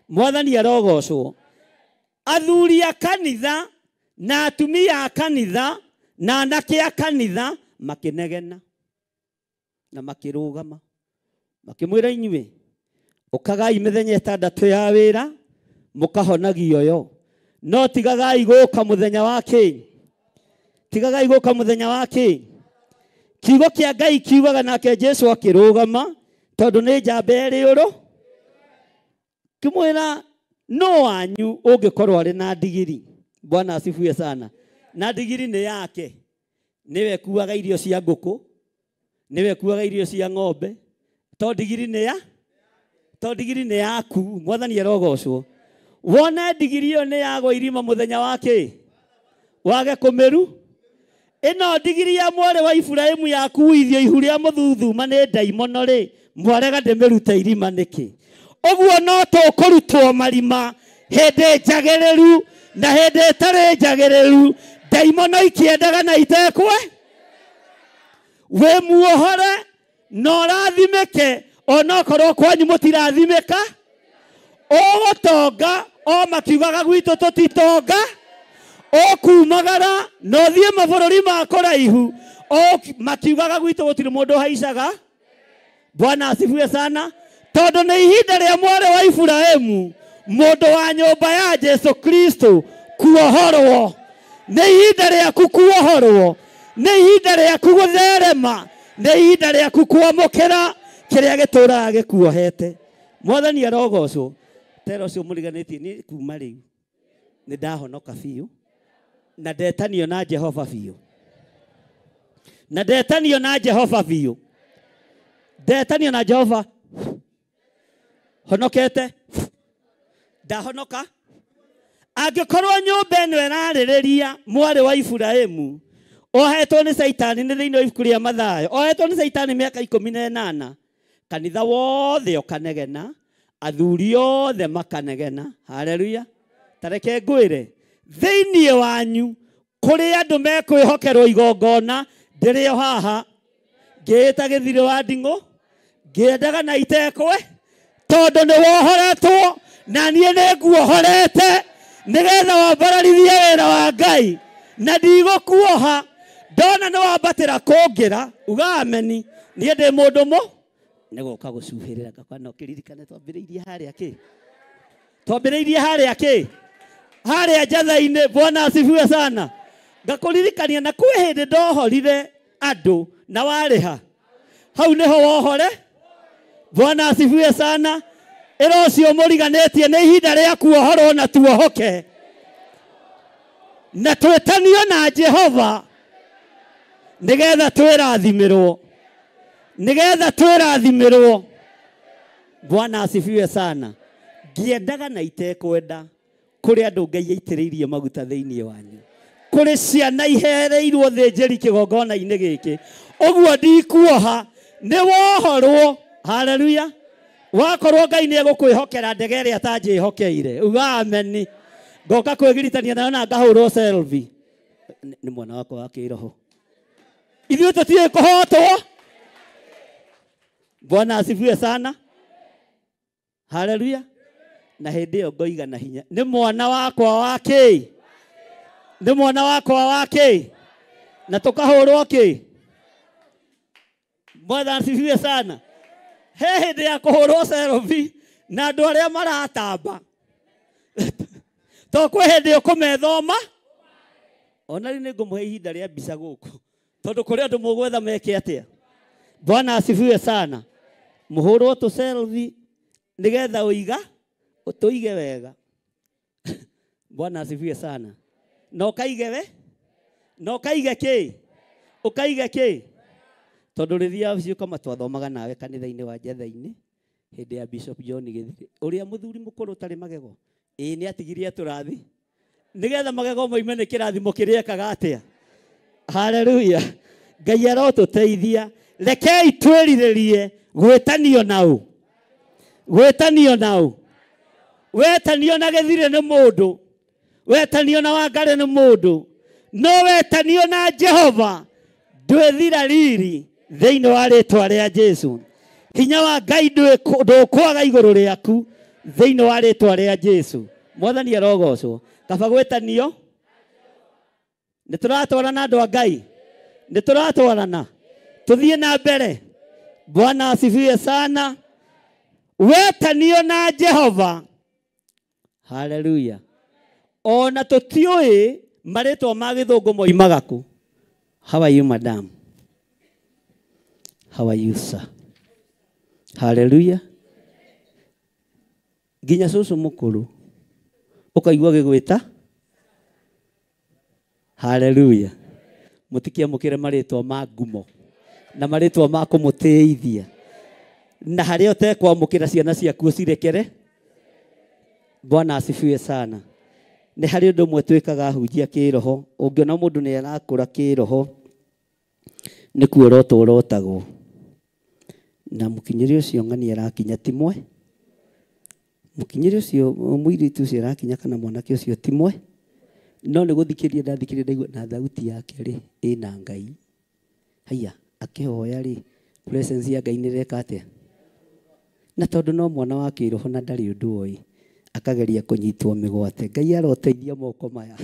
Mwathani arogocwo. Athuri a kanitha na atumia a kanitha na anake a kanitha makĩnegena na makĩrũgama makĩmwĩra, inyuĩ ũkagai mĩthenya 6 ya wĩra mũkahonagio yo, no tigagai gũka mũthenya wa kĩ, tigagai gũka mũthenya wa kĩ. Kiugo kĩa Ngai kiugaga nake Jesu akĩrũgama tondũ nĩ njamba ĩrĩ ũrũ, kĩmwĩra no wanyu ũngĩkorwo arĩ na ndigiri. Bwana asifiwe sana. Na ndigiri nĩ yake, nĩwe kuaga irio cia ngũkũ, nĩwe kuaga irio cia ng'ombe, to ndigiri nĩ ya, to ndigiri nĩ yaku. Mwathani arogocwo. Wone ndigiri ĩyo nĩ yagwa irima mũthenya wa kĩ, wage kũmĩru. Ĩno ndigiri ya mwarĩ wa Iburahĩmu yakuithio ihu rĩa mũthuthuma nĩ ndaimono rĩ, mwarega ndĩmĩrute irima nĩkĩ? Ũguo no tũkũrutwo marima hĩndĩ njagĩrĩru na hĩndĩ ĩtarĩ njagĩrĩru. Ndaimono ikĩendaga na itekwe. Wĩ muohore na ũrathimĩke, onokorwo kwanyu mũtirathimĩka. Ũgũtonga o makiugaga gwitũ tũtitonga. Ũkumagara na ũthiĩ mabũrũri ma kũraihu, o makiugaga gwitũ gũtirĩ mũndũ ũhaicaga. Bwana asifiwe sana. Tondũ nĩ ihinda rĩa mwarĩ wa Iburahĩmu, mũndũ wa nyũmba ya Jesu Kristo, kuohorwo. Nĩ ihinda rĩaku kuohorwo, nĩ ihinda rĩaku gũtherema, nĩ ihinda rĩaku kwamũkĩra kĩrĩa gĩtũraga gĩkuohete. Mwathani arogocwo. Tera ũcio mũriganĩtie nĩ kuma rĩu nĩ ndahonoka biũ na ndetanio na Jehova biũ, na ndetanio na Jehova biũ, ndetanio na Jehova. Honokete, ndahonoka. Angĩkorwo nyũmba ĩno ĩrarĩrĩria mwarĩ wa Iburahĩmu ohetwo nĩ Saitani, nĩ thĩinĩ wa ibuku rĩa Mathayo, ohetwo nĩ Saitani mĩaka 18, kanitha wothe ũkanegena, athuri othe makanegena. Haleluya. Tareke ngwĩre, thĩinĩ wanyu kũrĩ andũ mekwĩhokerwo igongona, ndĩrĩ o haha ngĩĩta gĩthirĩ wa nding'ũ, ngĩendaga na itekwe, tondũ nĩ wohoretwo na niĩ nĩ nguohorete nĩgetha wambararithie wĩra wa Ngai, na ndigũkuoha. Ndona nĩ wambatĩra kũngĩra, uga ameni. Niĩ ndĩ mũndũ mũ nĩ gũka gũcuhĩrĩra ngakwa, no kĩririkane twambĩrĩirie harĩa kĩ, twambĩrĩirie harĩa kĩ, harĩa njatha-inĩ. Bwana asifiwe sana. Ngakũririkania na kwĩ hĩndĩ ndohorire andũ na warĩha, hau nĩho wohore. Bwana asifiwe sana. Ĩra ũcio mũriganĩtie nĩ ihinda rĩa kuohorwo na tuohoke na twĩtanio na Jehova nĩgetha twĩrathimĩrwo, nĩgetha twĩrathimĩrwo. Bwana asifiwe sana. Ngĩendaga na itekwenda kũrĩ andũ Ngai aitĩrĩirie maguta thĩinĩ wanyu. Kũrĩ ciana ihereirwo thĩnjĩri kĩgongona-inĩ gĩkĩ. Ũguo ndikuoha nĩ wohorwo. Haleluya. Wakorwo Ngai nĩ egũkwĩhokera ndege ĩrĩa atanjĩhokeire. Uga ameni. Ngoka kwĩgiritania nayo na ngahũrwo selfie. Nĩ mwana wakwa wa kĩroho. Ithuĩ tũtiũĩ kũhotwo. Bwana asifiwe sana. Haleluya. Na hĩndĩ ĩyo ngoiga na hinya, nĩ mwana wakwa wa kĩ? Nĩ mwana wakwa wa kĩ? Na tũkahũrwo kĩ? Bwana asifiwe sana. He hĩndĩ ya kũhũrwo selfie na andũ arĩa maratamba. To kwĩ hĩndĩ ũkũmethoma. Ona rĩu nĩngũmũhe ihinda rĩa mbica gũkũ. Tondũ kũrĩ andũ mũgwetha meke atĩa? Bwana asifiwe sana. Mũhũrwo tũ selfie nĩgetha ũiga ũtũige wega. Bwana asifiwe sana. Na ũkaige we? Na ũkaige kĩ? Ũkaige kĩ? Tondũ rĩrĩa ũcio kama twathomaga nawe kanitha-inĩ wa Njetha-inĩ hĩndĩ ya Bishop John Gĩthiri, ũrĩa mũthuri mũkũrũ ũtarĩ magego, ĩĩ nĩ atigirie tũrathi nĩgetha magego moime nĩ kĩrathimo kĩrĩa ekaga atĩa. Haleluya. Ngai arotũteithia. Rekei twĩrirĩrie gwĩtanio nau. Gwĩtanio nau. Wetanio na Gĩthiri nĩ mũndũ, wetanio na Wangari nĩ mũndũ, no wetanio na Jehova ndwĩthira riri thĩinĩ wa rĩtwa rĩa Jesu. Hinya wa Ngai ndũkwaga igũrũ rĩaku thĩinĩ wa rĩtwa rĩa Jesu. Mwathani arogocwo. Kaba gwĩtanio nĩ tũratwarana andũ a Ngai, nĩ tũratwarana, tũthiĩ na mbere. Bwana asifiwe sana. Wetanio na Jehova. Haleluya. Ona tũtiũĩ marĩtwa ma gĩthũngũ moimaga kũ. How are you, madam? How are you, sir? Haleluya. Nginya cũcũ mũkũrũ ũkaigua gĩgwĩta. Haleluya. Mũtikiamũkĩre marĩtwa ma ngumo na marĩtwa ma kũmũtĩithia. Na harĩa ũtekwamũkĩra ciana ciaku ũcirekere. Bwana asifiwe sana. Nĩ harĩ ũndũ ũmwe twĩkaga ahunjia kĩroho. Ũngĩona mũndũ nĩ arakũra kĩroho nĩ kuorotwo ũrotagwo. Na mũkinyĩri ũcio ng'ani arakinya ti mwe. Mũkinyĩri ũcio mũirĩtu ũcio arakinya kana mwanake ũcio ti mwe. No nĩ gũthikĩria ndathikĩria ndaigua na thauti yake rĩ ĩna Ngai. Haiya akĩhoya rĩ presence ya Ngai nĩ ĩreka atĩa? Na tondũ no mwana wa kĩroho na ndarĩ ũndũ oĩ, akageria kũnyitwo mĩgwate. Ngai aroteithia moko maya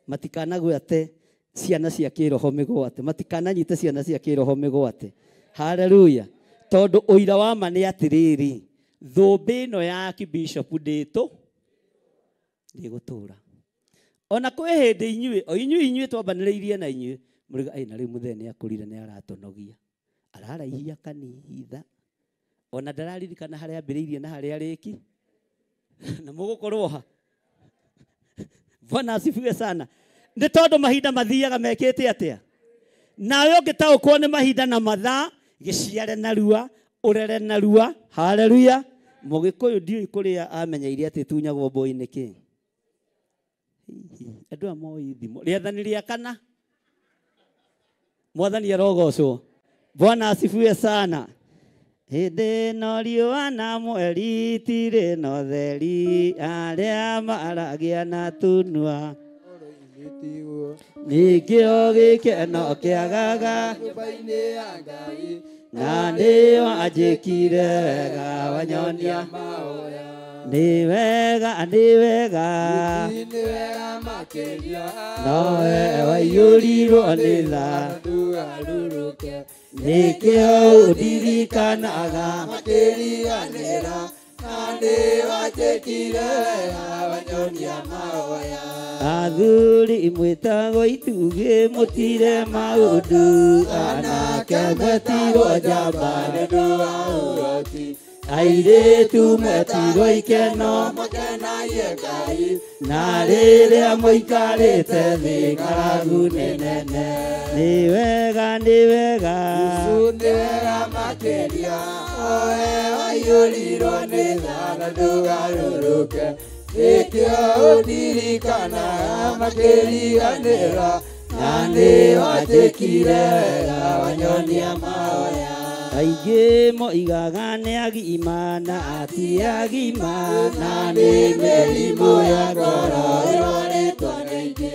matikanagwate ciana cia kĩroho mĩgwate, matikananyite ciana cia kĩroho mĩgwate. Haleluya. Tondũ ũira wa ma nĩ atĩrĩrĩ, thũmbĩ ĩno ya Bishop ndĩtũ ndĩgũtũra. Ona kwĩ hĩndĩ inyuĩ, o inyuĩ inyuĩ twambanĩrĩirie na inyuĩ, mũriga ĩ na rĩu mũthee nĩ akũrire nĩ aratũnogia, araraihia kanitha, ona ndararirikana harĩa ambĩrĩirie na harĩa arĩki. Na mũgũkorwo ha. Bwana asifiwe sana. Nĩ tondũ mahinda mathiaga mekĩte atĩa? Nawe ũngĩtaũkwo nĩ mahinda na mathaa, gĩciare narua, ũrere narua. Haleluya. Mũgĩkũyũ ndiũĩ kũrĩa amenyeire atĩ tunyagwo mbũi nĩkĩ. Andũ aya moĩ thimo. Rĩathani rĩa kana. Mwathani arogocwo. Bwana asifiwe sana. Hĩndĩ ĩno riũa na mweri itirĩ na ũtheri, arĩa maragia na tunua nĩkĩo gĩkeno kĩagaga na nĩo anjĩkire wega wanyonia nĩ wega, nĩ wega, nowe waiyũrirwo nĩ tha, nĩkĩo ũndirikanaga athuri mwĩtagwo itugĩ mũtire maũndũ, anake mwetirwo njamba nĩũndũ wa ũhoti, airĩtu mwetirwo ikeno na rĩrĩa mũikarĩte thĩ ng'aragu nĩ nene. Nĩ wega, nĩ wega, Nĩkĩo ũndirikanaga makĩriganĩra na nĩ wanjĩkire wega wanyonia mahoya. Aingĩ moigaga nĩ agima na ti agima na nĩ mĩrimũ ya ngoro ĩrwarĩtwo nĩ aingĩ.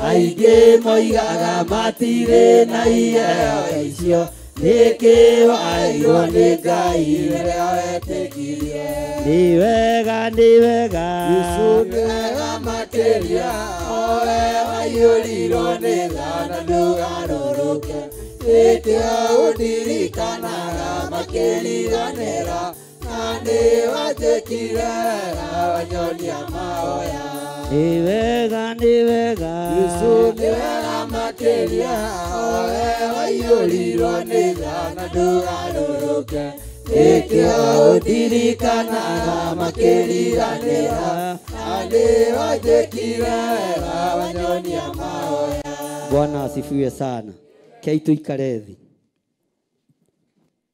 Aingĩ moigaga matirĩ na iheo icio nĩkĩ waheirwo nĩ Ngai rĩrĩa wetĩkirie. Nĩ wega nĩ wega Jesũ nĩ wega makĩria owe waiyũrirwo nĩ tha na ndũgarũrũke. Nĩkĩo ũndirikanaga makĩriganĩra na nĩ wanjĩkire wega wanyonia mahoya. Nĩ wega nĩ wega Jesũ nĩ wega makĩria owe waiyũrirwo nĩ tha na ndũgarũrũke. Nĩkĩo ũndirikanaga makĩriganĩra na nĩ wanjĩkire wega wanyonia mahoya. Bwana asifiwe sana. Kei tuikare thĩ.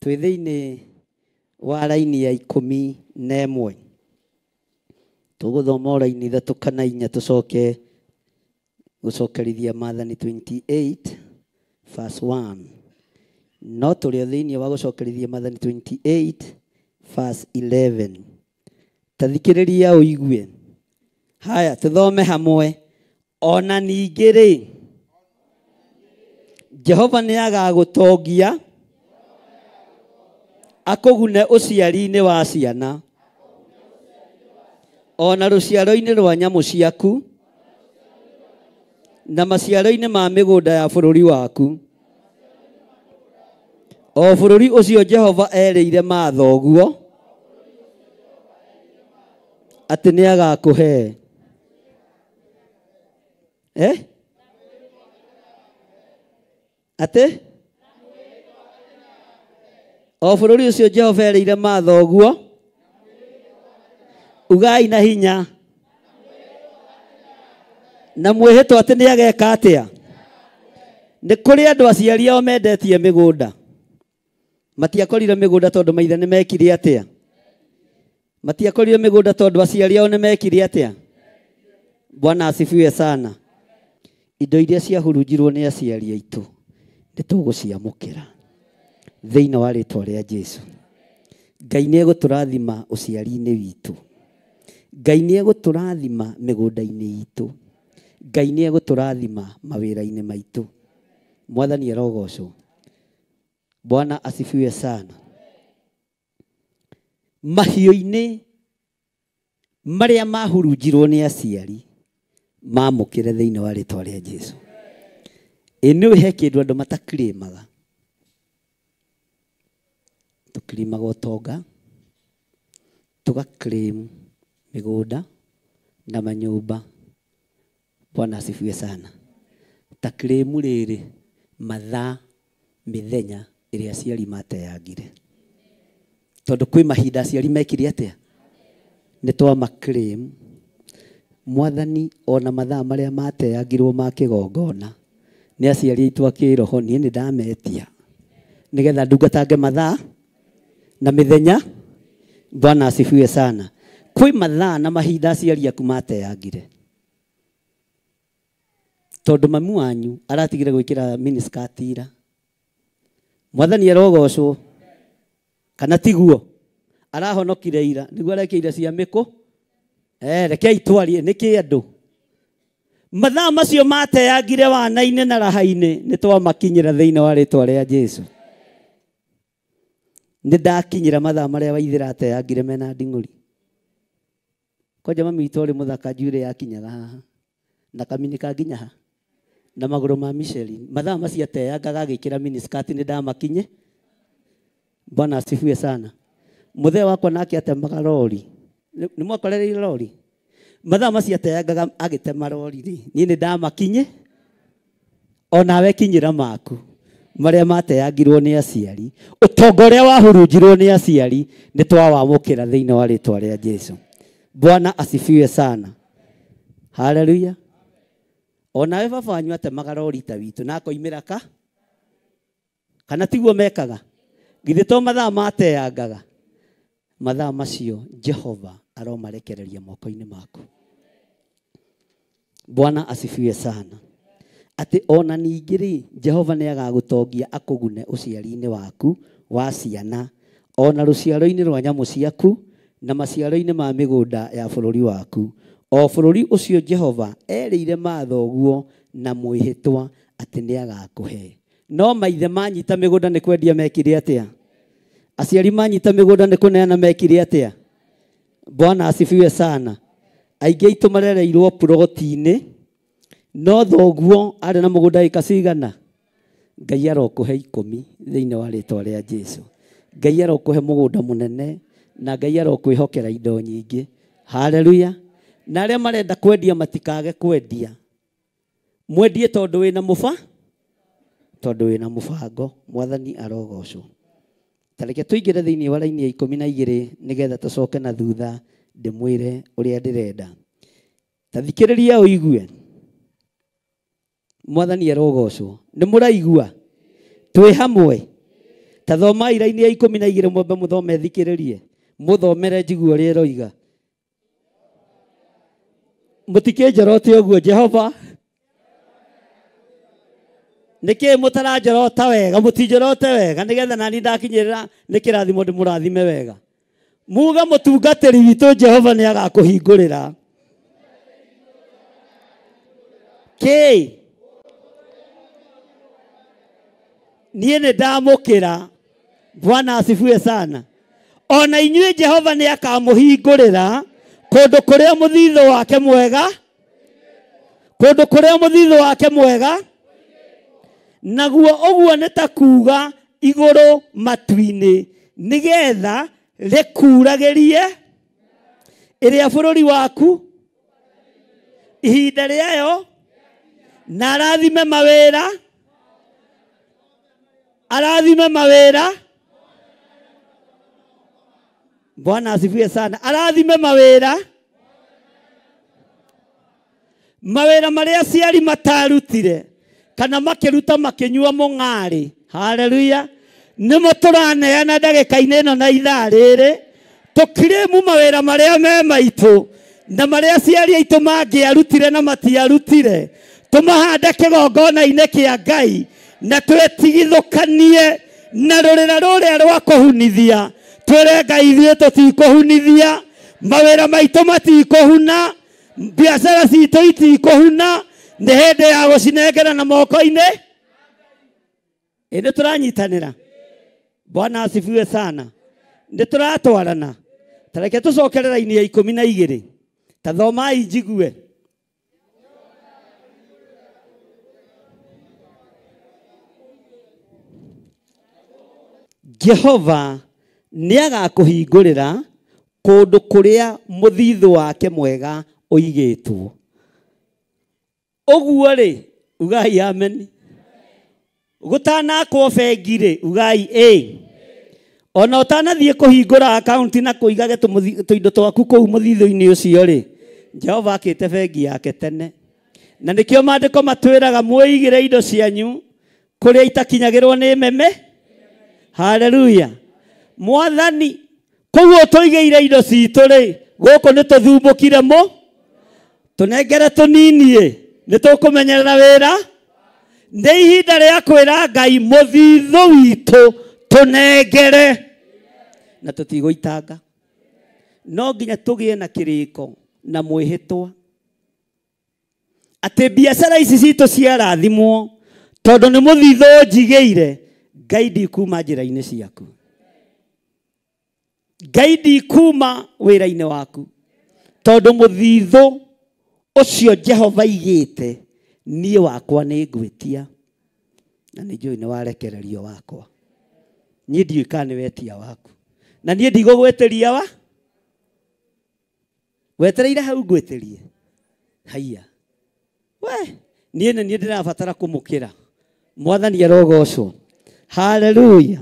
Twĩ thĩinĩ wa raini ya 11. Tũgũthoma raini 3 kana 4 tũcoke gũcokerithia Maathani 28 verse 1. No tũrĩ thĩinĩ wa gũcokerithia Maathani 28 verse 11. Ta thikĩrĩria ũigue. Haya tũthome hamwe. Ona ningĩ rĩ, Jehova nĩ agagũtongia akũgune ũciari-inĩ wa ciana ona rũciaro-inĩ rwa nyamũ ciaku na maciaro-inĩ ma mĩgũnda ya bũrũri waku, o bũrũri ũcio Jehova erĩire mathoguo atĩ nĩ agakũhe. Atĩ o bũrũri ũcio Jehova erĩire mathoguo, ugai na hinya na mwĩhĩtwa atĩ nĩ ageka atĩa. Nĩ kũrĩ andũ aciari ao mendetie mĩgũnda, matiakorire mĩgũnda tondũ maithe nĩ mekire atĩa, matiakorire mĩgũnda tondũ aciari ao nĩ mekire atĩa. Bwana asifiwe sana. Indo iria ciahurunjirwo nĩ aciari aitũ nĩ tũgũciamũkĩra thĩinĩ wa rĩtwa rĩa Jesũ. Ngai nĩ egũtũrathima ũciari-inĩ witũ, Ngai nĩ egũtũrathima mĩgũnda-inĩ itũ, Ngai nĩ egũtũrathima mawĩra-inĩ maitũ. Mwathani arogocwo. Bwana asifiwe sana. Mahiũ-inĩ marĩa mahurunjirwo nĩ aciari mamũkĩre thĩinĩ wa rĩtwa rĩa Jesũ. Ĩ nĩ he kĩndũ andũ matakirĩmaga. Tũkirimaga ũtonga, tũgaclaim mĩgũnda na manyũmba. Bwana asifiwe sana. Ta claim rĩrĩ mathaa mĩthenya ĩrĩa aciari mateyangire, tondũ kwĩ mahinda aciari mekire atĩa, nĩ twamaclaim. Mwathani ona mathaa marĩa mateyangirwo ma kĩgongona nĩ aciari aitũ a kĩroho, niĩ nĩ ndametia nĩgetha ndungatange mathaa na mĩthenya. Bwana asifiwe sana. Kwĩ mathaa na mahinda aciari aku mateyangire, tondũ mamu wanyu aratigire gwĩkĩra miniskirt ira. Mwathani arogocwo. Kana tiguo arahonokire ira nĩguo arekĩire cia mĩkũ. Rekei twarie nĩkĩ andũ mathaa macio mateyangire wana-inĩ na raha-inĩ nĩ twamakinyĩra thĩinĩ wa rĩtwa rĩa Jesũ. Nĩ ndakinyĩra mathaa marĩa waithĩra ateyangire mena nding'ũri. Kwanja mami witũ ũrĩ mũthaka njuĩrĩ yakinyaga haha na kamini kanginya ha na magũrũ ma Michelin. Mathaa macio ateyangaga agĩkĩra miniskirt nĩ ndamakinye. Bwana asifiwe sana. Mũthee wakwa nake atemaga rori. Nĩ mwakorereire rori? Mathaa macio ateyangaga agĩtema rori rĩ, niĩ nĩ ndamakinye. Onawe kinyĩra maku marĩa mateyangirwo nĩ aciari, ũtonga ũrĩa wahurunjirwo nĩ aciari nĩ twawamũkĩra thĩinĩ wa rĩtwa rĩa Jesũ. Bwana asifiwe sana. Haleluya. Onawe baba wanyu atemaga rori ta witũ na akoimĩra ka kana tiguo mekaga, githĩ to mathaa mateyangaga. Mathaa macio Jehova aromarekereria moko-inĩ maku. Bwana asifiwe sana. Atĩ ona ningĩ rĩ, Jehova nĩ agagũtongia akũgune ũciari-inĩ waku wa ciana, ona rũciaro-inĩ rwa nyamũ ciaku na maciaro-inĩ ma mĩgũnda ya bũrũri waku, o bũrũri ũcio Jehova erĩire mathoguo na mwĩhĩtwa atĩ nĩ agakũhe. No maithe manyita mĩgũnda nĩ kwendia mekire atĩa? Aciari manyita mĩgũnda nĩ kũneana mekire atĩa? Bwana asifiwe sana. Aingĩ aitũ marereirwo ploti-inĩ, no thoguo arĩ na mũgũnda ĩka cigana? Ngai arokũhe 10 thĩinĩ wa rĩtwa rĩa Jesu. Ngai arokũhe mũgũnda mũnene na Ngai arokwĩhokera indo nyingĩ. Haleluya. Na arĩa marenda kwendia matikage kwendia, mwendie tondũ wĩna mũba, tondũ wĩna mũbango. Mwathani arogocwo. Ta reke tũingĩre thĩinĩ wa raini ya 12 nĩgetha tũcoke na thutha ndĩmwĩre ũrĩa ndĩrenda. Ta thikĩrĩria ũigue. Mwathani arogocwo. Nĩ mũraigua? Twĩ hamwe. Ta thomai raini ya 12 mwambe mũthome thikĩrĩrie. Mũthomere njigue ũrĩa ĩroiga. Mũtikĩnjorote ũguo Jehova. Nĩkĩ mũtaranjorota wega? Mũtinjorote wega nĩgetha nani ndakinyĩrĩra nĩ kĩrathimo ndĩmũrathime wega. Muga mũtungatĩri witũ Jehova nĩ agakũhingũrĩra. Kĩ? Niĩ nĩ ndamũkĩra. Bwana asifiwe sana. Ona inyuĩ Jehova nĩ akamũhingũrĩra kũndũ kũrĩa mũthithũ wake mwega, kũndũ kũrĩa mũthithũ wake mwega, naguo ũguo nĩ ta kuga igũrũ matu-inĩ, nĩgetha rĩkuragĩrie ĩrĩa bũrũri waku ihinda rĩayo, na arathime mawĩra, arathime mawĩra. Bwana asifiwe sana. Arathime mawĩra, mawĩra marĩa aciari matarutire kana makĩruta makĩnyua mũng'arĩ. Haleluya. Nĩmo tũraneana ndagĩka-inĩ ĩno na ithaa rĩrĩ, tũkirĩmu mawĩra marĩa me maitũ na marĩa aciari aitũ mangĩarutire na matiarutire, tũmahande kĩgongona-inĩ kĩa Ngai na twĩtigithũkanie na rũrĩra rũrĩa rwa kũhunithia. Twĩre Ngai ithuĩ tũtikũhunithia, mawĩra maitũ matikũhuna, biacara citũ itikũhuna, nĩ hĩndĩ ya gũcinengera na moko-inĩ. Ĩ nĩ tũranyitanĩra. Bwana asifiwe sana. Nĩ tũratwarana. Ta reke tũcokere raini ya 12. Ta thomai njigue. Jehova nĩ agakũhingũrĩra kũndũ kũrĩa mũthithũ wake mwega ũigĩtwo. Ũguo rĩ, ugai amen. Gũtanakwo bengi rĩ, ugai ĩ. Ona ũtanathiĩ kũhingũra akaunti na kũigage tũindo twaku kũu mũthithũ-inĩ ũcio rĩ, Jehova akĩte bengi yake tene. Na nĩkĩo maandĩko matwĩraga mwĩigĩre indo cianyu kũrĩa itakinyagĩrwo nĩ meme. Haleluya. Mwathani kũu ũtũigĩire indo citũ rĩ, gũkũ nĩ tũthumbũkire mũ, tũnengere tũnini-ĩ, nĩ tũkũmenyerera wĩra. Nĩ ihinda rĩa kwĩra Ngai mũthithũ witũ tũnengere, na tũtigũitanga. No nginya tũgĩe na kĩrĩko na mwĩhĩtwa atĩ biacara ici citũ ciarathimwo, tondũ nĩ mũthithũ ũnjigĩire. Ngai ndikuma njĩra-inĩ ciaku, Ngai ndikuma wĩra-inĩ waku, tondũ mũthithũ ũcio Jehova aigĩte niĩ wakwa nĩ ngwĩtia, na nĩ njũĩ nĩ warekererio wakwa. Niĩ ndiũĩ kana nĩ wetia waku, na niĩ ndigũgwĩtĩria wa wetereire hau ngwĩtĩrie. Haiya we, niĩ nĩ niĩ ndĩrabatara kũmũkĩra. Mwathani arogocwo. Haleluya.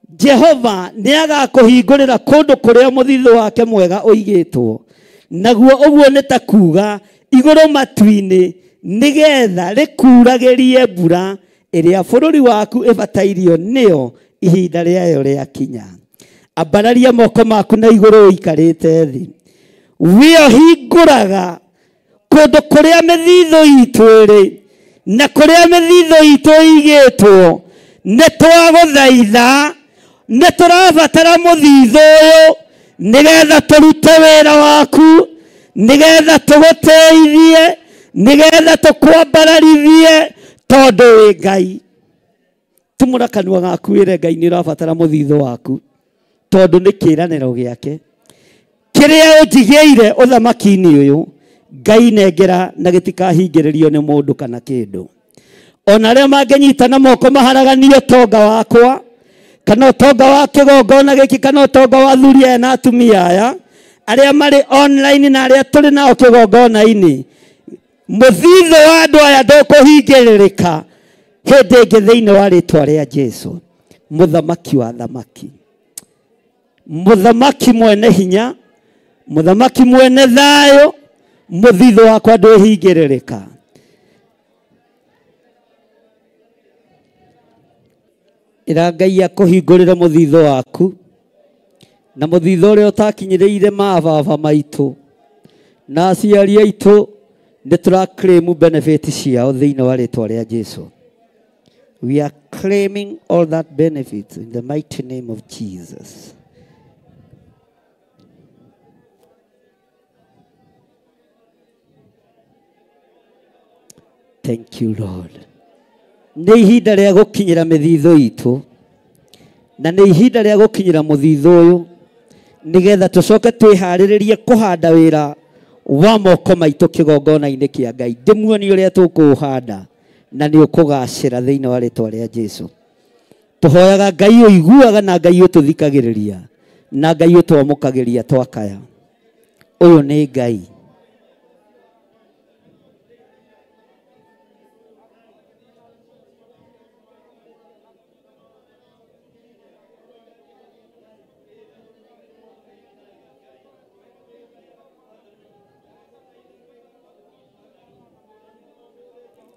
Jehova nĩ agakũhingũrĩra kũndũ kũrĩa mũthithũ wake mwega ũigĩtwo, naguo ũguo nĩ ta kuga igũrũ matu-inĩ, nĩgetha rĩkuragĩrie mbura ĩrĩa bũrũri waku ĩbatairio nĩyo ihinda rĩayo rĩakinya. Ambararia moko maku na igũrũ ũikarĩte thĩ. We ũhingũraga kũndũ kũrĩa mĩthithũ itũ ĩrĩ na kũrĩa mĩthithũ itũ ĩigĩtwo, nĩ twagũthaitha, nĩ tũrabatara mũthithũ ũyũ nĩgetha tũrute wĩra waku, nĩgetha tũgũteithie, nĩgetha tũkwambararithie, tondũ wĩ Ngai. Tumũra kanua gaku wĩre Ngai nĩ ũrabatara mũthithũ waku, tondũ nĩ kĩĩranĩro gĩake. Kĩrĩa ũnjigĩire ũthamaki-inĩ ũyũ, Ngai nengera na gĩtikahingĩrĩrio nĩ mũndũ kana kĩndũ. Ona arĩa mangĩnyita na moko maharaganie ũtonga wakwa, kana ũtonga wa kĩgongona gĩkĩ, kana ũtonga wa athuri aya na atumia aya, arĩa marĩ online na arĩa tũrĩ nao kĩgongona-inĩ, mũthithũ wa andũ aya ndũkũhingĩrĩrĩka hĩndĩ ĩngĩ thĩinĩ wa rĩtwa rĩa Jesũ. Mũthamaki wa thamaki, mũthamaki mwene hinya, mũthamaki mwene thayũ, mũthithũ wakwa ndwĩhingĩrĩrĩka. Ĩra Ngai akũhingũrĩre mũthithũ waku, na mũthithũ ũrĩa ũtakinyĩrĩire mababa maitũ na aciari aitũ, nĩ tũra claim benefit ciao thĩinĩ wa rĩtwa rĩa Jesũ. We are claiming all that benefit in the mighty name of Jesus. Thank you, Lord. Nĩ ihinda rĩa gũkinyĩra mĩthithũ itũ, na nĩ ihinda rĩa gũkinyĩra mũthithũ ũyũ, nĩgetha tũcoke twĩharĩrĩrie kũhanda wĩra wa moko maitũ kĩgongona-inĩ kĩa Ngai. Ndĩmuonie ũrĩa tũkũũhanda na nĩ ũkũgacĩra thĩinĩ wa rĩtwa rĩa Jesũ. Tũhoyaga Ngai ũiguaga na Ngai ũtũthikagĩrĩria na Ngai ũtwamũkagĩria twakaya. Ũyũ nĩ Ngai.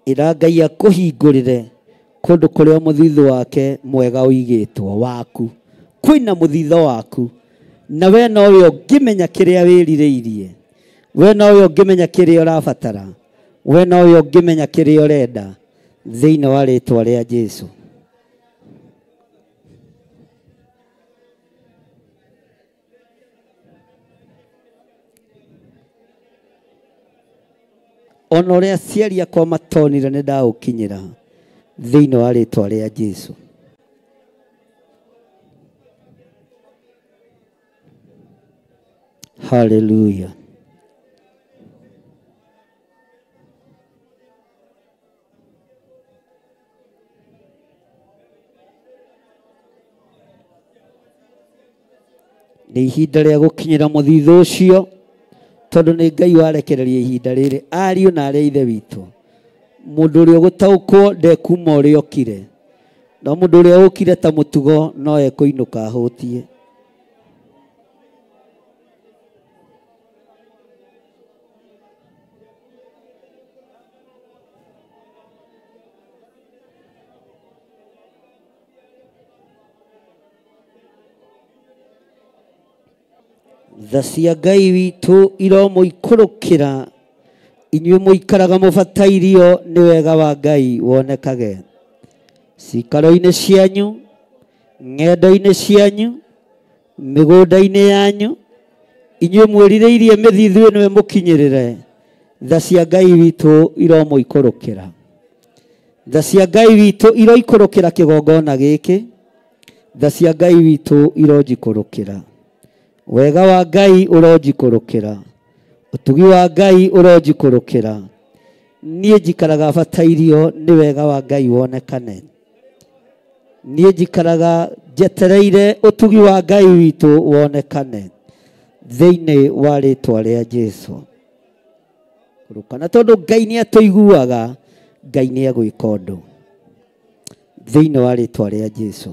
Ĩra Ngai akũhingũrĩre kũndũ kũrĩa mũthithũ wake mwega ũigĩtwo waku. Kwĩna mũthithũ waku, na we nowe ũngĩmenya kĩrĩa wĩrirĩirie, we nowe ũngĩmenya kĩrĩa ũrabatara, we nowe ũngĩmenya kĩrĩa ũrenda thĩinĩ wa rĩtwa rĩa Jesũ. Ona ũrĩa aciari akwa matonire nĩ ndaũkinyĩra thĩinĩ wa rĩtwa rĩa Jesũ. Hallelujah. Nĩ ihinda rĩa gũkinyĩra mũthithũ ũcio, tondũ nĩ Ngai warekereria ihinda rĩrĩ ariũ na arĩa ithe witũ. Mũndũ ũrĩa ũgũtaũkwo ndekuma ũrĩa okire, no mũndũ ũrĩa ũkire ta mũtugo no ekũinũka ahũtie. Tha cia Ngai witũ iromũikũrũkĩra inyuĩ mũikaraga mũbatairio nĩ wega wa Ngai wonekage cikaro-inĩ cianyu, ng'endo-inĩ cianyu, mĩgũnda-inĩ yanyu, inyuĩ mwĩrirĩirie mĩthithũ ĩno ĩmũkinyĩrĩre. Tha cia Ngai witũ iromũikũrũkĩra. Tha cia Ngai witũ iroikũrũkĩra kĩgongona gĩkĩ. Tha cia Ngai witũ ironjikũrũkĩra. Wega wa Ngai ũronjikũrũkĩra. Ũtugi wa Ngai ũronjikũrũkĩra. Niĩ njikaraga batairio nĩ wega wa Ngai wonekane. Niĩ njikaraga njetereire ũtugi wa Ngai witũ wonekane thĩinĩ wa rĩtwa rĩa Jesũ. Kũrũkana tondũ Ngai nĩ atũiguaga, Ngai nĩ egwĩka ũndũ thĩinĩ wa rĩtwa rĩa Jesũ.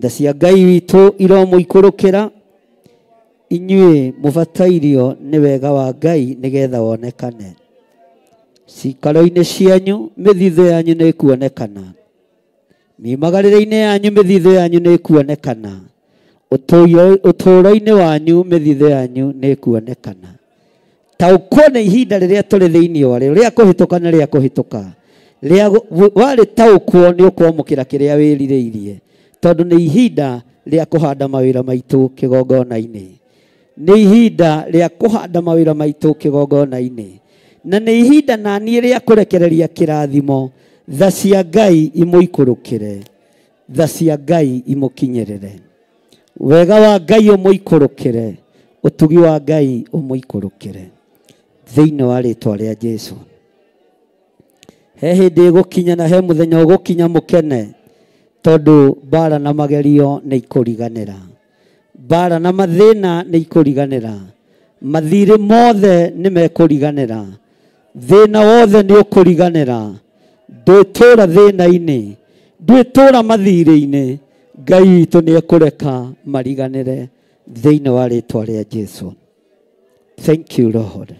Tha cia Ngai witũ iromũikũrũkĩra inyuĩ mũbatairio nĩ wega wa Ngai nĩgetha wonekane cikaro-inĩ cianyu. Mĩthithũ yanyu nĩ ĩkuonekana, mĩimagarĩre-inĩ yanyu mĩthithũ yanyu nĩ ĩkuonekana. Ũtũũro-inĩ wanyu mĩthithũ yanyu nĩ ĩkuonekana. Taũkwo nĩ ihinda rĩrĩa tũrĩ thĩinĩ warĩo rĩa kũhĩtũka na rĩa kũhĩtũka. Warĩ taũkwo nĩ ũkwamũkĩra kĩrĩa wĩrirĩirie, tondũ nĩ ihinda rĩa kũhanda mawĩra maitũ kĩgongona-inĩ. Nĩ ihinda rĩa kũhanda mawĩra maitũ kĩgongona-inĩ. Na nĩ ihinda na niĩ rĩa kũrekereria kĩrathimo, tha cia Ngai imũikũrũkĩre, tha cia Ngai imũkinyĩrĩre, wega wa Ngai ũmũikũrũkĩre, ũtugi wa Ngai ũmũikũrũkĩre thĩinĩ wa rĩtwa rĩa Jesu. He hĩndĩ ĩgũkinya na he mũthenya ũgũkinya mũkene, tondũ mbara na magerio nĩ ikũriganĩra, mbara na mathĩna nĩ ikũriganĩra, mathirĩ mothe nĩ mekũriganĩra, thĩna wothe nĩ ũkũriganĩra. Ndwĩtũra thĩna-inĩ, ndwĩtũra mathirĩ-inĩ, Ngai witũ nĩ ekũreka mariganĩre thĩinĩ wa rĩtwa rĩa Jesu. Thank you Lord.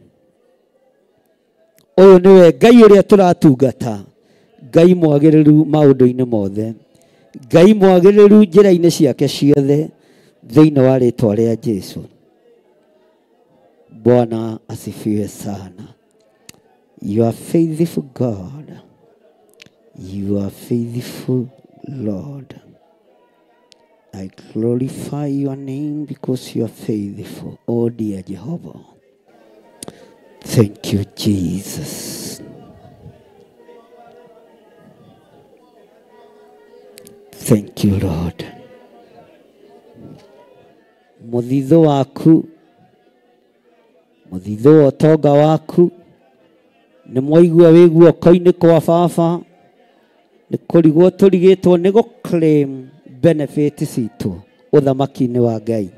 Ũyũ nĩwe Ngai ũrĩa tũratungata, Ngai mwagĩrĩru maũndũ-inĩ mothe, Ngai mwagĩrĩru njĩra-inĩ ciake ciothe thĩinĩ wa rĩtwa rĩa Jesu. Bwana asifiwe sana. You are faithful God. You are faithful Lord. I glorify your name because you are faithful, oh dear Jehovah. Thank you, Jesus. Thank you, Lord. Mũthithũ waku, mũthithũ wa ũtonga waku, nĩ mwaigua wĩ guoko-inĩ kwa baba, nĩ kũrigwo tũrigĩtwo nĩ gũ claim benefit citũ ũthamaki-inĩ wa Ngai.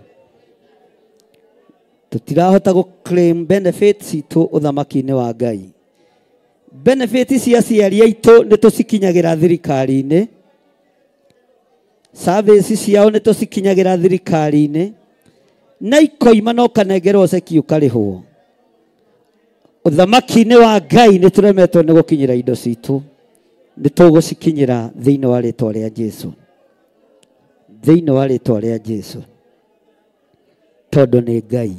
Tũtirahota gũ claim benefit citũ ũthamaki-inĩ wa Ngai. Benefit cia aciari aitũ nĩ tũcikinyagĩra thirikari-inĩ, service ciao nĩ tũcikinyagĩra thirikari-inĩ, na ikoima no kanengerwo ceki ũkarĩhwo. Ũthamaki-inĩ wa Ngai nĩ tũremetwo nĩ gũkinyĩra indo citũ, nĩ tũgũcikinyĩra thĩinĩ wa rĩtwa rĩa Jesu, thĩinĩ wa rĩtwa rĩa Jesu, tondũ nĩ Ngai.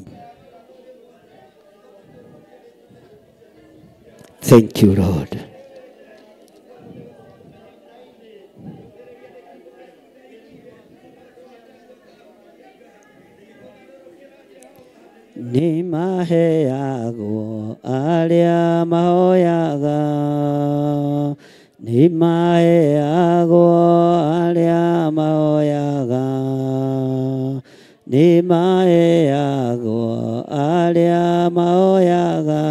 Thank you Lord. Nĩ maheagwo arĩa mahoyaga, nĩ maheagwo arĩa mahoyaga, nĩ maheagwo arĩa mahoyaga,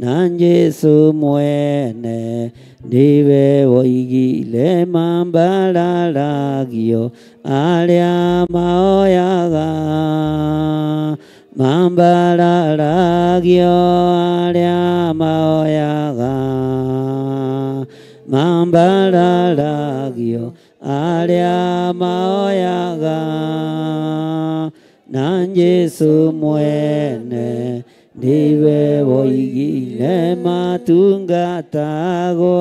na Jesu mwene nĩwe woigire mambararagio arĩa mahoyaga, mambararagio arĩa mahoyaga, mambararagio arĩa mahoyaga, na Jesu mwene nĩwe woigire matungatagwo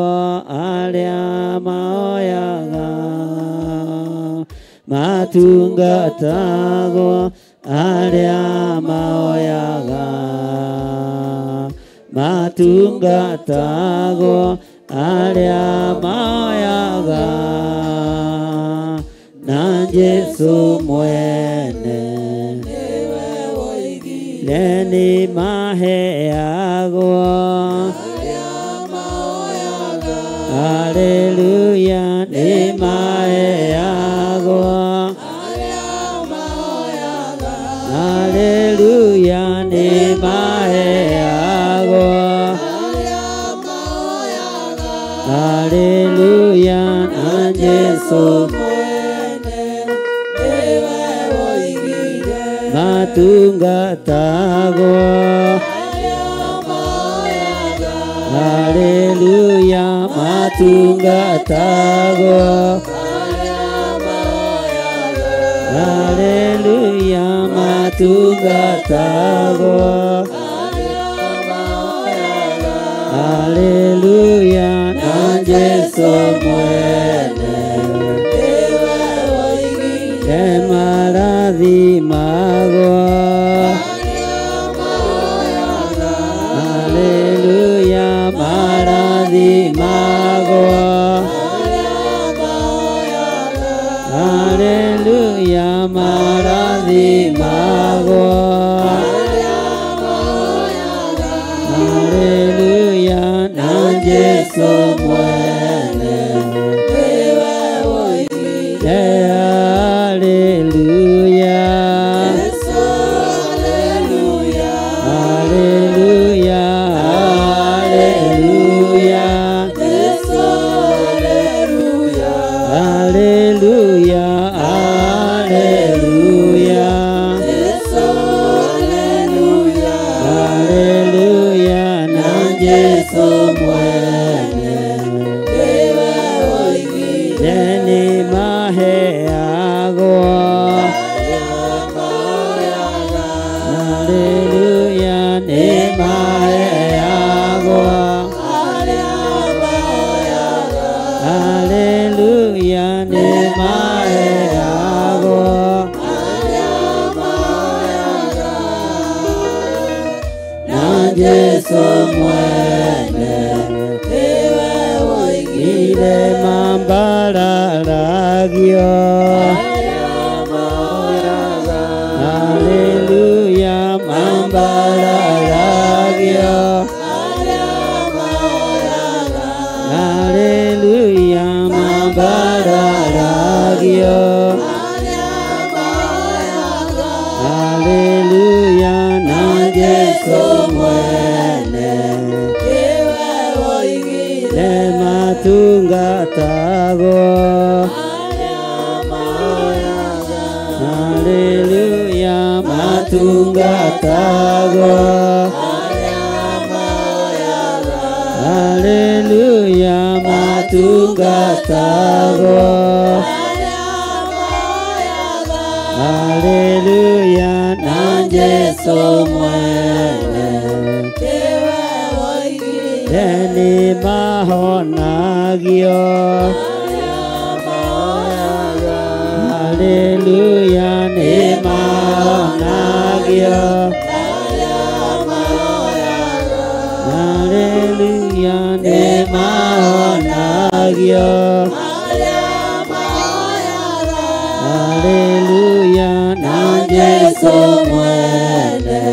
arĩa mahoyaga, matungatagwo arĩa mahoyaga, matungatagwo arĩa mahoyaga, na Jesu mwene nĩ maheagwo arĩa mahoyaga. Haleluya, nĩ maheagwo arĩa mahoyaga. Haleluya, nĩ maheagwo arĩa mahoyaga. Haleluya, na Jesu mwene nĩwe woigire matungatagwo arĩa mahoyaga. Haleluya, matungatagwo arĩa mahoyaga. Haleluya, matungatagwo arĩa mahoyaga. Haleluya, na Jesu mwene nĩwe woigire Jesu mwene nĩwe woigire. Haleluya, Jesu haleluya, haleluya, haleluya, Jesu haleluya, haleluya, haleluya, Jesu haleluya, haleluya, na Jesu mwene nĩwe woigire. nĩ maheagwo. Arĩa mahoyaga, Haleluya, nĩ maheagwo. arĩa mahoyaga, Haleluya, nĩ maheagwo. arĩa mahoyaga, na Jesu mwene nĩwe woigire. Ire mambararagio. Arĩa mahoyaga, Haleluya, mambararagio. arĩa mahoyaga, Haleluya, mambararagio. arĩa mahoyaga, Haleluya, na Jesu mwene nĩwe woigire. matungatagwo. Arĩa mahoyaga, Haleluya, matungatagwo. arĩa mahoyaga, Haleluya, matungatagwo. arĩa mahoyaga, Haleluya, na Jesu mwene nĩwe woigire. nĩ mahonagio. Arĩa mahoyaga, Haleluya, nĩ mahonagio. arĩa mahoyaga, Haleluya, nĩ mahonagio. arĩa mahoyaga, Haleluya, na Jesu mwene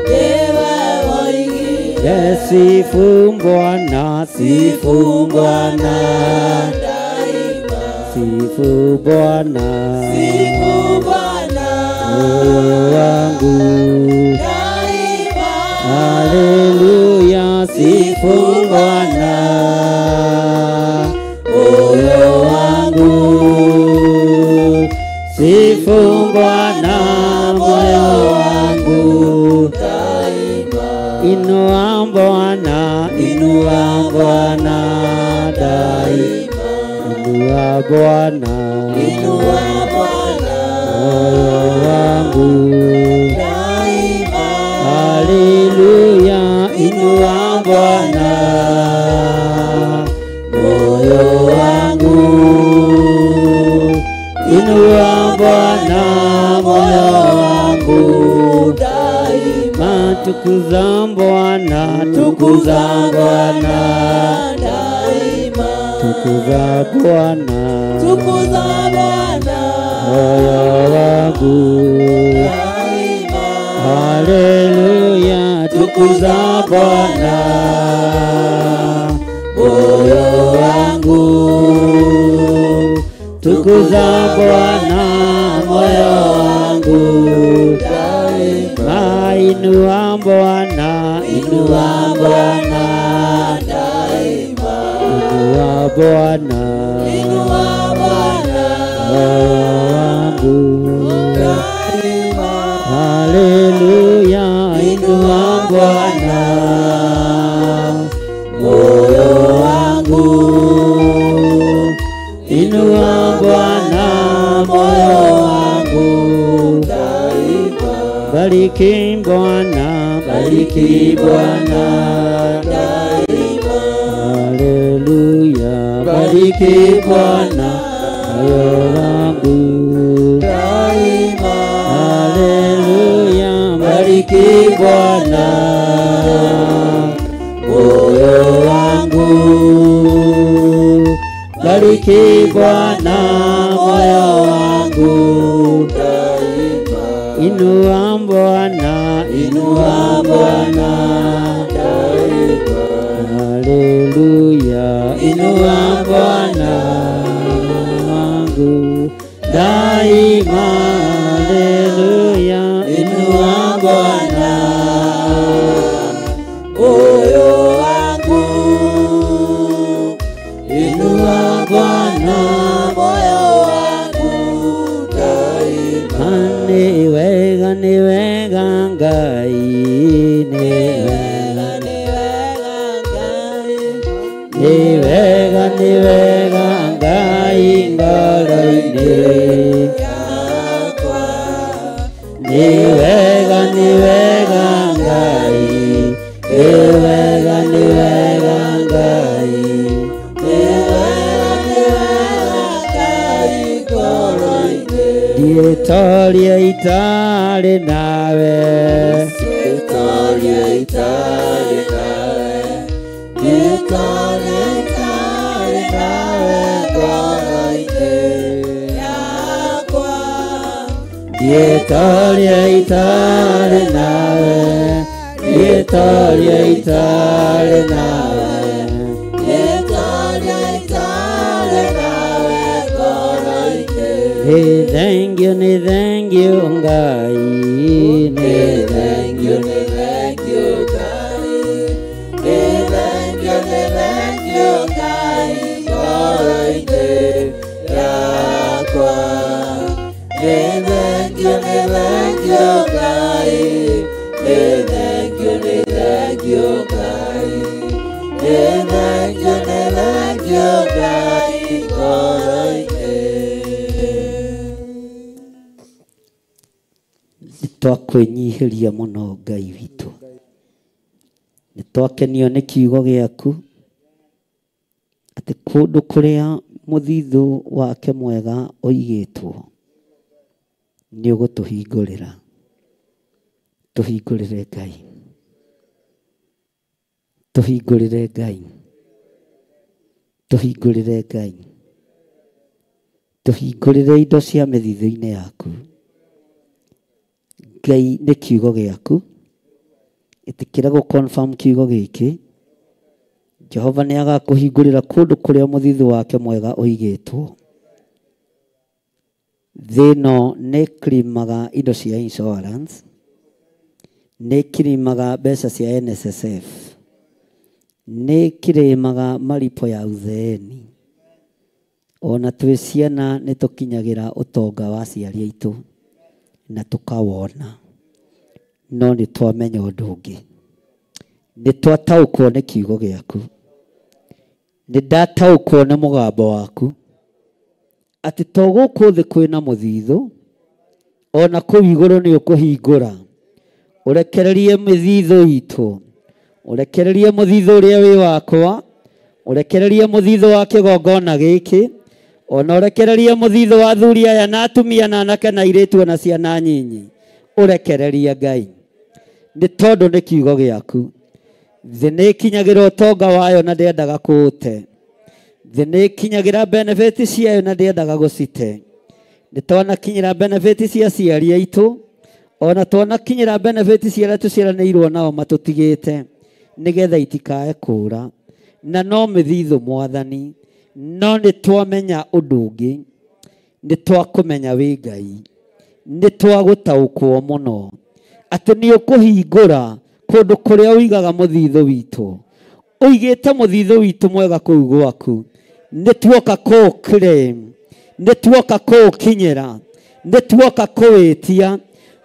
nĩwe woigire. Sifu Bwana, sifu Bwana, Daima, sifu Bwana, sifu Bwana, moyo wangu. Daima, Haleluya, sifu Bwana, moyo wangu. Sifu Bwana, moyo wangu. Daima, Inua Bwana, inua Bwana, daima. Inua Bwana, inua Bwana, moyo wangu. Daima, Haleluya, inua Bwana, moyo wangu. Inua Bwana, moyo wangu. Daima, Tukuza Bwana, tukuza Bwana, daima, tukuza Bwana, tukuza Bwana, moyo wangu. Daima, Haleluya, tukuza Bwana, moyo wangu. Tukuza Bwana, moyo wangu. Daima, Inua Bwana, inua Bwana, daima, inua Bwana, inua Bwana, moyo wangu. Daima, Haleluya, inua Bwana, moyo wangu. Inua Bwana, moyo wangu. Daima, Bariki Bwana, bariki Bwana, daima, haleluya, bariki Bwana, moyo wangu. Daima, Haleluya, bariki Bwana, moyo wangu. Bariki Bwana, moyo wangu. Daima, Inua Bwana, inua Bwana, daima, haleluya. Nĩ wega, nĩ wega Ngai ngoro-inĩ yakwa. Nĩ wega, nĩ wega Ngai, nĩ wega, nĩ wega Ngai, Nĩ wega, nĩ wega Ngai ngoro-inĩ. Ndiĩtoria itarĩ nawe. Victoria itarĩ nawe, Victoria itarĩ nawe ngoro-inĩ yakwa. Ndiĩtoria itarĩ nawe, ndiĩtoria itarĩ nawe. Victoria itarĩ nawe ngoro-inĩ. Nĩ thengiũ, nĩ thengiũ Ngai, nĩ Nĩ thengiũ, nĩ thengiũ Ngai, nĩ thengiũ, nĩ thengiũ Ngai ngoro-inĩ yakwa. Nĩ thengiũ, nĩ thengiũ Ngai, nĩ thengiũ, nĩ thengiũ Ngai, nĩ thengiũ, nĩ thengiũ Ngai ngoro-inĩ. Nĩ twakwĩnyihĩria mũno Ngai witũ, nĩ twakenio nĩ kiugo gĩaku atĩ kũndũ kũrĩa mũthithũ wake mwega ũigĩtwo nĩ ũgũtũhingũrĩra. Tũhingũrĩre Ngai, tũhingũrĩre Ngai, tũhingũrĩre Ngai, tũhingũrĩre indo cia mĩthithũ-inĩ yaku. Ngai nĩ kiugo gĩaku, ĩtĩkĩra gũ confirm kiugo gĩkĩ. Jehova nĩ agakũhingũrĩra kũndũ kũrĩa mũthithũ wake mwega ũigĩtwo. Thĩ ĩno nĩ ĩkirimaga indo cia insurance, nĩ ĩkirimaga mbeca cia NSSF, nĩ ĩkirimaga malipo ya uzeeni. Ona twĩ ciana nĩ tũkinyagĩra ũtonga wa aciari aitũ na tũkawona, no nĩ twamenya ũndũ ũngĩ, nĩ twataũkwo nĩ kiugo gĩaku, nĩ ndataũkwo nĩ mũgambo waku atĩ to gũkũ thĩ kwĩna mũthithũ, ona kũu igũrũ nĩ ũkũhingũra ũrekererie mĩthithũ itũ, ũrekererie mũthithũ ũrĩa wĩ wakwa, ũrekererie mũthithũ wa kĩgongona gĩkĩ, ona ũrekererie mũthithũ wa athuri aya na atumia na anake na airĩtu ona ciana nyinyi, ũrekererie Ngai, nĩ tondũ nĩ kiugo gĩaku. Thĩ nĩ ĩkinyagĩra ũtonga wayo na ndĩendaga kũũte, thĩ nĩ ĩkinyagĩra benefit ciayo na ndĩendaga gũcite. Nĩ twanakinyĩra benefit cia aciari aitũ, ona twanakinyĩra benefit cia arĩa tũciaranĩirwo nao matũtigĩte, nĩgetha itikae kũũra. Na no mĩthithũ Mwathani, no nĩ twamenya ũndũ ũngĩ, nĩ twakũmenya wĩ Ngai, nĩ twagũtaũkwo mũno atĩ nĩ ũkũhingũra kũndũ kũrĩa ũigaga mũthithũ witũ, ũigĩte mũthithũ witũ mwega kũu gwaku. Nĩ tuoka kũũ-claim, nĩ tuoka kũũkinyĩra, nĩ tuoka kũwĩtia.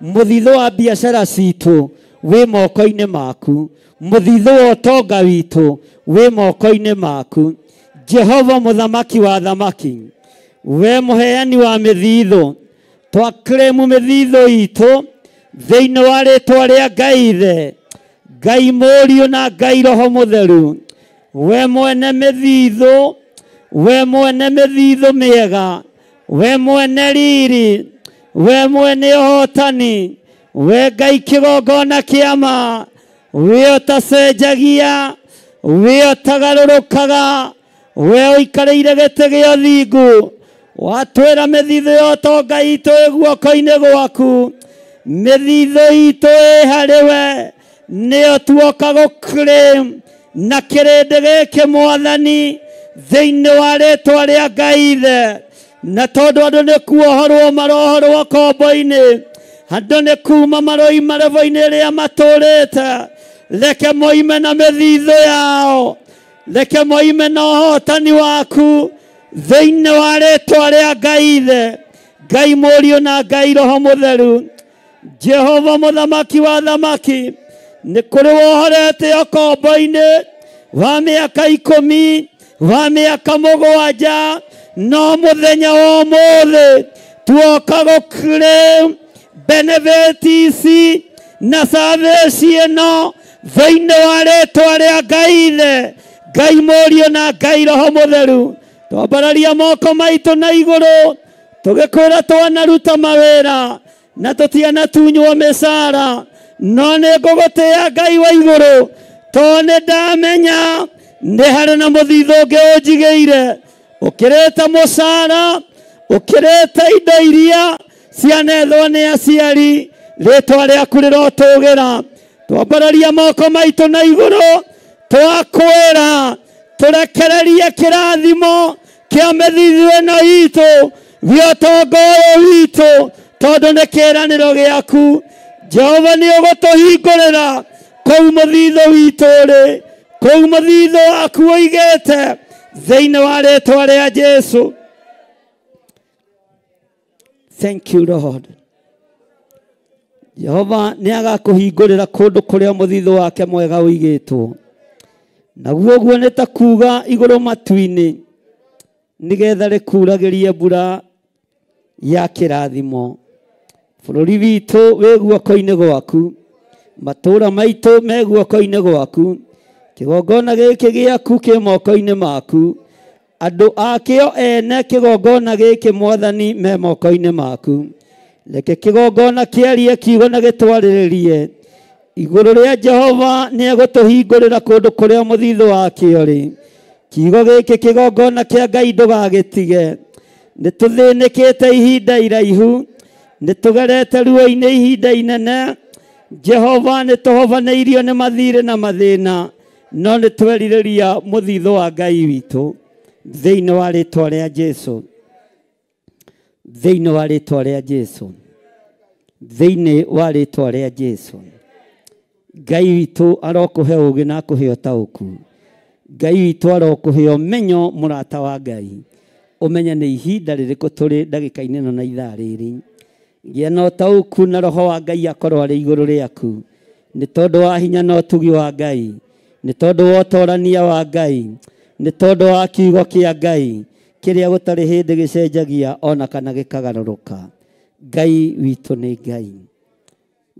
Mũthithũ wa biacara citũ wĩ moko-inĩ maku, mũthithũ wa ũtonga witũ wĩ moko-inĩ maku. Jehova mũthamaki wa thamaki, we mũheani wa mĩthithũ, twaclaim mĩthithũ itũ thĩinĩ wa rĩtwa rĩa Ngai Ithe, Ngai Mũriũ na Ngai Roho Mũtheru. We mwene mĩthithũ, we mwene mĩthithũ mĩega, we mwene riri, we mwene ũhotani, we Ngai kĩgongona kĩa ma, we ũtacenjagia, we ũtagarũrũkaga, we ũikarĩire gĩtĩ gĩa ũthingu, watwĩra mĩthithũ ya ũtonga itũ ĩ guoko-inĩ gwaku, mĩthithũ itũ ĩ harĩ we, nĩyo tuoka gũ-claim na kĩrĩndĩ gĩkĩ Mwathani thĩinĩ wa rĩtwa rĩa Ngai Ithe. Na tondũ andũ nĩ kuohorwo marohorwo kombo-inĩ, andũ nĩ kuma maroima revo-inĩ ĩrĩa matũrĩte, reke moime na mĩthithũ yao, reke moime na ũhotani waku thĩinĩ wa rĩtwa rĩa Ngai Ithe, Ngai Mũriũ na Ngai Roho Mũtheru. Jehova mũthamaki wa thamaki, nĩ kũrĩ wohorete kombo-inĩ, wa mĩaka 10, wa mĩaka 7, no mũthenya wa ũmũthĩ tuoka gũclaim benefit ici na service ĩno thĩinĩ wa rĩtwa rĩa Ngai Ithe, Ngai Mũriũ na Ngai Roho Mũtheru. Twambararia moko maitũ na igũrũ tũgĩkwĩra twanaruta mawĩra na tũtianatunywo mĩcara, no nĩ ngũgũtĩĩa Ngai wa igũrũ tondũ nĩ ndamenya nĩ harĩ na mũthithũ ũngĩ ũnjigĩire ũkĩrĩte mũcara, ũkĩrĩte indo iria cianethwo nĩ aciari. Rĩtwa rĩaku rĩrotũgĩra. Twambararia moko maitũ na igũrũ twakwĩra tũrekererie kĩrathimo kĩa mĩthithũ ĩno itũ gĩa ũtonga ũyũ witũ, tondũ nĩ kĩĩranĩro gĩaku. Jehova nĩ ũgũtũhingũrĩra kũu mũthithũ witũ ũrĩ, kũu mũthithũ waku ũigĩte thĩinĩ wa rĩtwa rĩa Jesũ. Thank you Lord. Jehova nĩ agakũhingũrĩra kũndũ kũrĩa mũthithũ wake mwega ũigĩtwo, naguo ũguo nĩ ta kuga igũrũ matu-inĩ, nĩgetha rĩkuragĩrie mbura ya kĩrathimo. Bũrũri witũ wĩ guoko-inĩ gwaku, matũũra maitũ me guoko-inĩ gwaku, kĩgongona gĩkĩ gĩaku kĩ moko-inĩ maku, andũ akĩo ene kĩgongona gĩkĩ Mwathani me moko-inĩ maku. Reke kĩgongona kĩarie kiugo na gĩtwarĩrĩrie igũrũ rĩa Jehova nĩ egũtũhingũrĩra kũndũ kũrĩa mũthithũ wakĩo rĩ. Kiugo gĩkĩ kĩgongona kĩa Ngai ndũgagĩtige. Nĩ tũthĩnĩkĩte ihinda iraihu, nĩ tũgerete ruo-inĩ ihinda inene. Jehova nĩ tũhobanĩirio nĩ mathirĩ na mathĩna, no nĩ twerirĩria mũthithũ wa Ngai witũ thĩinĩ wa rĩtwa rĩa Jesũ, thĩinĩ wa rĩtwa rĩa Jesũ, thĩinĩ wa rĩtwa rĩa Jesũ. Ngai witũ arokũhe ũũgĩ na akũhe ũtaũku. Ngai witũ arokũhe ũmenyo, mũrata wa Ngai, ũmenye nĩ ihinda rĩrĩkũ tũrĩ ndagĩka-inĩ ĩno na ithaa rĩrĩ. Gĩa na ũtaũku na roho wa Ngai akorwo arĩ igũrũ rĩaku, nĩ tondũ wa hinya na ũtugi wa Ngai, nĩ tondũ wa ũtorania wa Ngai, nĩ tondũ wa kiugo kĩa Ngai kĩrĩa gũtarĩ hĩndĩ gĩcenjagia ona kana gĩkagarũrũka. Ngai witũ nĩ Ngai,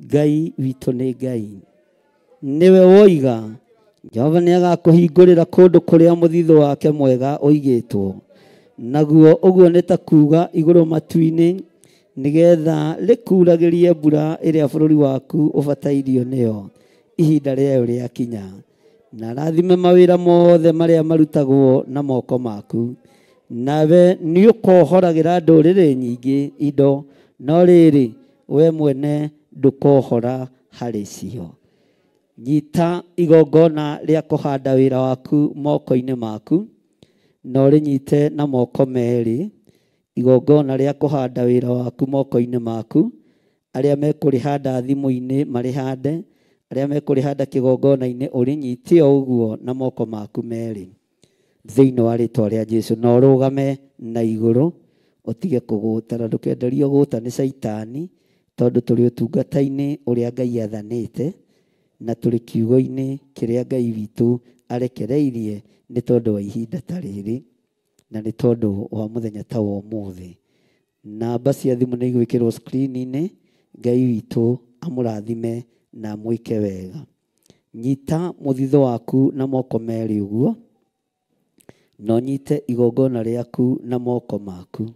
Ngai witũ nĩ Ngai, nĩwe woiga. Jehova nĩ agakũhingũrĩra kũndũ kũrĩa mũthithũ wake mwega ũigĩtwo, naguo ũguo nĩ ta kuga igũrũ matu-inĩ, nĩgetha rĩkuragĩrie mbura ĩrĩa bũrũri waku ũbatairio nĩyo ihinda rĩayo rĩakinya. Na rathime mawĩra mothe marĩa marutagwo na moko maku, nawe nĩ ũkohoragĩra ndũrĩrĩ nyingĩ indo, no rĩrĩ we mwene ndũkohora harĩ cio. Nyita igongona rĩa kũhanda wĩra waku moko-inĩ maku, na ũrĩnyite na moko merĩ. Igongona rĩa kũhanda wĩra waku moko-inĩ maku, arĩa mekũrĩhanda thimũ-inĩ marĩhande, arĩa mekũrĩhanda kĩgongona-inĩ ũrĩnyite o ũguo na moko maku merĩ thĩinĩ wa rĩtwa rĩa Jesũ. Na ũrũgame na igũrũ, ũtige kũgũta, na ndũkenderio gũta nĩ Caitani, tondũ tũrĩ ũtungata-inĩ ũrĩa Ngai athanĩte na tũrĩ kiugo-inĩ kĩrĩa Ngai witũ arekereirie nĩ tondũ wa ihinda ta rĩrĩ na nĩ tondũ wa mũthenya ta wa ũmũthĩ. Namba cia thimũ nĩ igwĩkĩrwo screen-inĩ. Ngai witũ amũrathime na amwĩke wega. Nyita mũthithũ waku na moko merĩ ũguo, na ũnyite igongona rĩaku na moko maku.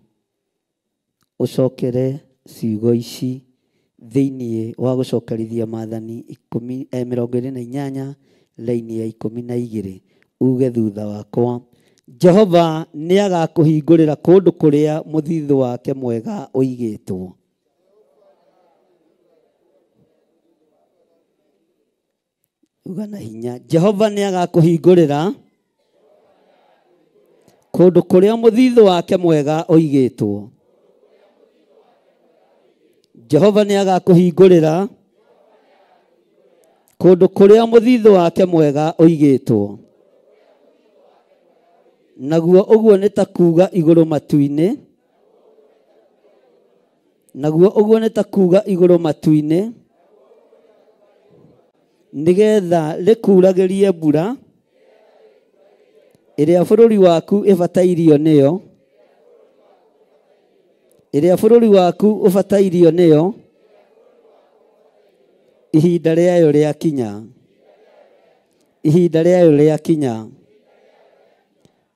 Ũcokere ciugo ici thĩinĩ wa gũcokerithia maathani 28 laini ya 12, uge thutha wakwa: Jehova nĩ agakũhingũrĩra kũndũ kũrĩa mũthithũ wake mwega ũigĩtwo. Uga na hinya: Jehova nĩ agakũhingũrĩra kũndũ kũrĩa mũthithũ wake mwega ũigĩtwo. Jehova nĩ agakũhingũrĩra kũndũ kũrĩa mũthithũ wake mwega ũigĩtwo. Naguo ũguo nĩ ta kuga igũrũ matu-inĩ, naguo ũguo nĩ ta kuga igũrũ matu-inĩ, nĩgetha rĩkuragĩrie mbura Ĩrĩa bũrũri waku ĩbatairio nĩyo, ĩrĩa bũrũri waku ũbatairio nĩyo, ihinda rĩayo rĩakinya, ihinda rĩayo rĩakinya.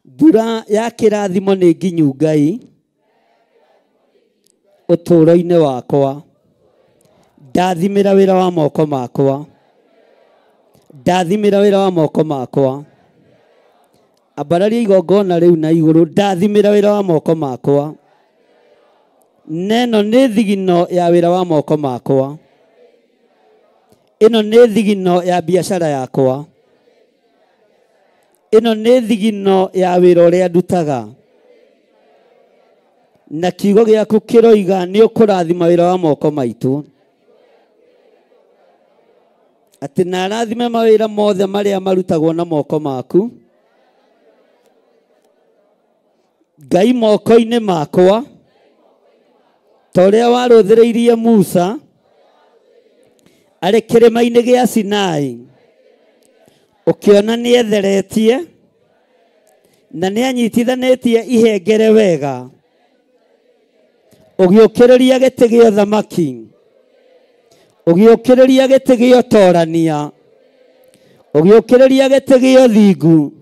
Mbura ya kĩrathimo nĩ nginyu Ngai ũtũũro-inĩ wakwa. Ndathimĩra wĩra wa moko makwa, ndathimĩra wĩra wa moko makwa. Ambararia igongona rĩu na igũrũ, ndathimĩra wĩra wa moko makwa. Neno nĩ thigino ya wĩra wa moko makwa, ĩno nĩ thigino ya biacara yakwa, ĩno nĩ thigino ya wĩra ũrĩa ndutaga. Na kiugo gĩaku kĩroiga nĩ ũkũrathima wĩra wa moko maitũ, atĩ na arathime mawĩra mothe marĩa marutagwo na moko maku. Ngai moko-inĩ makwa, ta ũrĩa warũthĩrĩirie Musa arĩ kĩrĩma-inĩ gĩa Sinai, ũkĩona nĩetheretie na nĩanyitithanĩtie ihengere wega, ũgĩũkĩrĩria gĩtĩ gĩa ũthamaki, ũgĩũkĩrĩria gĩtĩ gĩa ũtorania, ũgĩũkĩrĩria gĩtĩ gĩa ũthingu,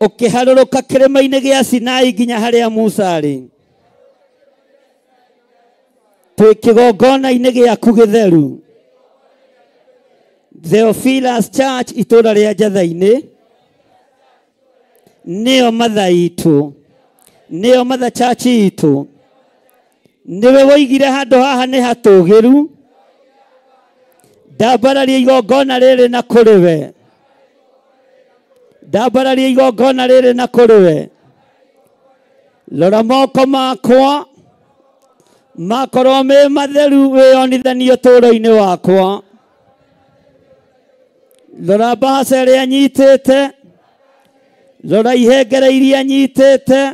ũkĩharũrũka kĩrĩma-inĩ gĩa Sinai nginya harĩa Musa arĩ. Twĩ kĩgongona-inĩ gĩaku gĩtheru, Theophilus Church itũũra rĩa Njatha-inĩ, nĩyo matha itũ, nĩyo matha church itũ. Nĩwe woigire handũ haha nĩ hatũgĩru, ndambararia igongona rĩrĩ na kũrĩ we, ndambararia igongona rĩrĩ na kũrĩ we. Rora moko makwa makorwo me matheru, wĩyonithanie ũtũũro-inĩ wakwa. Rora mbahaca ĩrĩa nyitĩte, rora ihengere iria nyitĩte,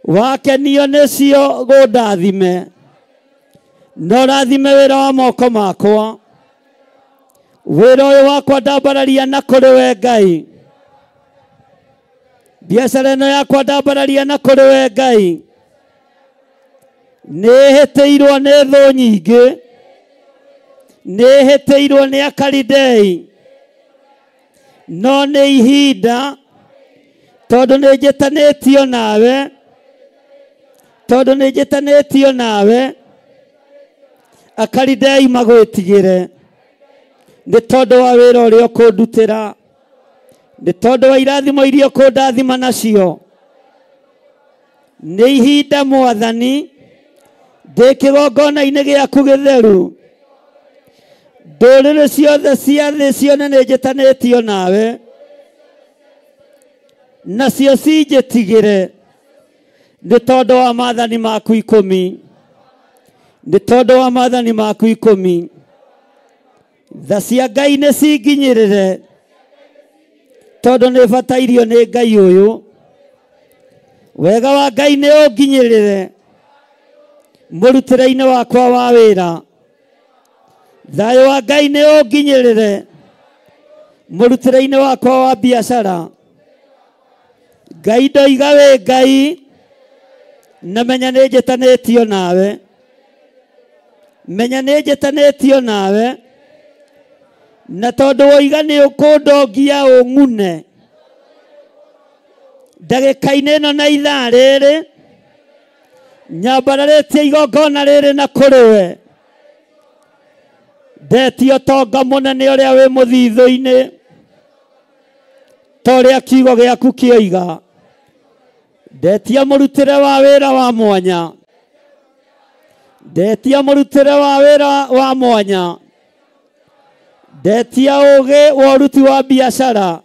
wakenio nĩcio gũndathime, na ũrathime wĩra wa moko makwa. Wĩra ũyũ wakwa ndambararia na kũrĩ we Ngai, biacara ĩno yakwa ndambararia na kũrĩ we Ngai. Nĩhĩtĩirwo nĩ thũ nyingĩ, nĩhĩtĩirwo nĩ Akalidei, no nĩ ihinda, tondũ nĩnjĩtanĩtio nawe, tondũ nĩnjĩtanĩtio nawe, Akalidei magwĩtigĩre nĩ tondũ wa wĩra ũrĩa ũkũndutĩra, nĩ tondũ wa irathimo iria ũkũndathima nacio. Nĩ ihinda Mwathani, ndĩ kĩgongona-inĩ gĩaku gĩtheru, ndũrĩrĩ ciothe cia thĩ cione nĩnjĩtanĩtio nawe, nacio cinjĩtigĩre nĩ tondũ wa maathani maku ikũmi, nĩ tondũ wa maathani maku ikũmi. Tha cia Ngai nĩ cinginyĩrĩre, tondũ nĩ batairio nĩ Ngai ũyũ. Wega wa Ngai nĩ ũnginyĩrĩre mũrutĩre-inĩ wakwa wa wĩra. Thayũ wa Ngai nĩ ũnginyĩrĩre mũrutĩre-inĩ wakwa wa biacara. Ngai ndoiga wĩ Ngai, na menya nĩ njĩtanĩtio nawe, menya nĩ njĩtanĩtio nawe, na tondũ woiga nĩ ũkũndongia ũng'une ndagĩka-inĩ ĩno na ithaa rĩrĩ, nyambararĩtie igongona rĩrĩ na kũrĩ we. Ndetie ũtonga mũnene ũrĩa wĩ mũthithũ-inĩ, ta ũrĩa kiugo gĩaku kĩoiga. Ndetia mũrutĩre wa wĩra wa mwanya, ndetia mũrutĩre wa wĩra wa mwanya, ndetia ũgĩ wa ũruti wa biacara,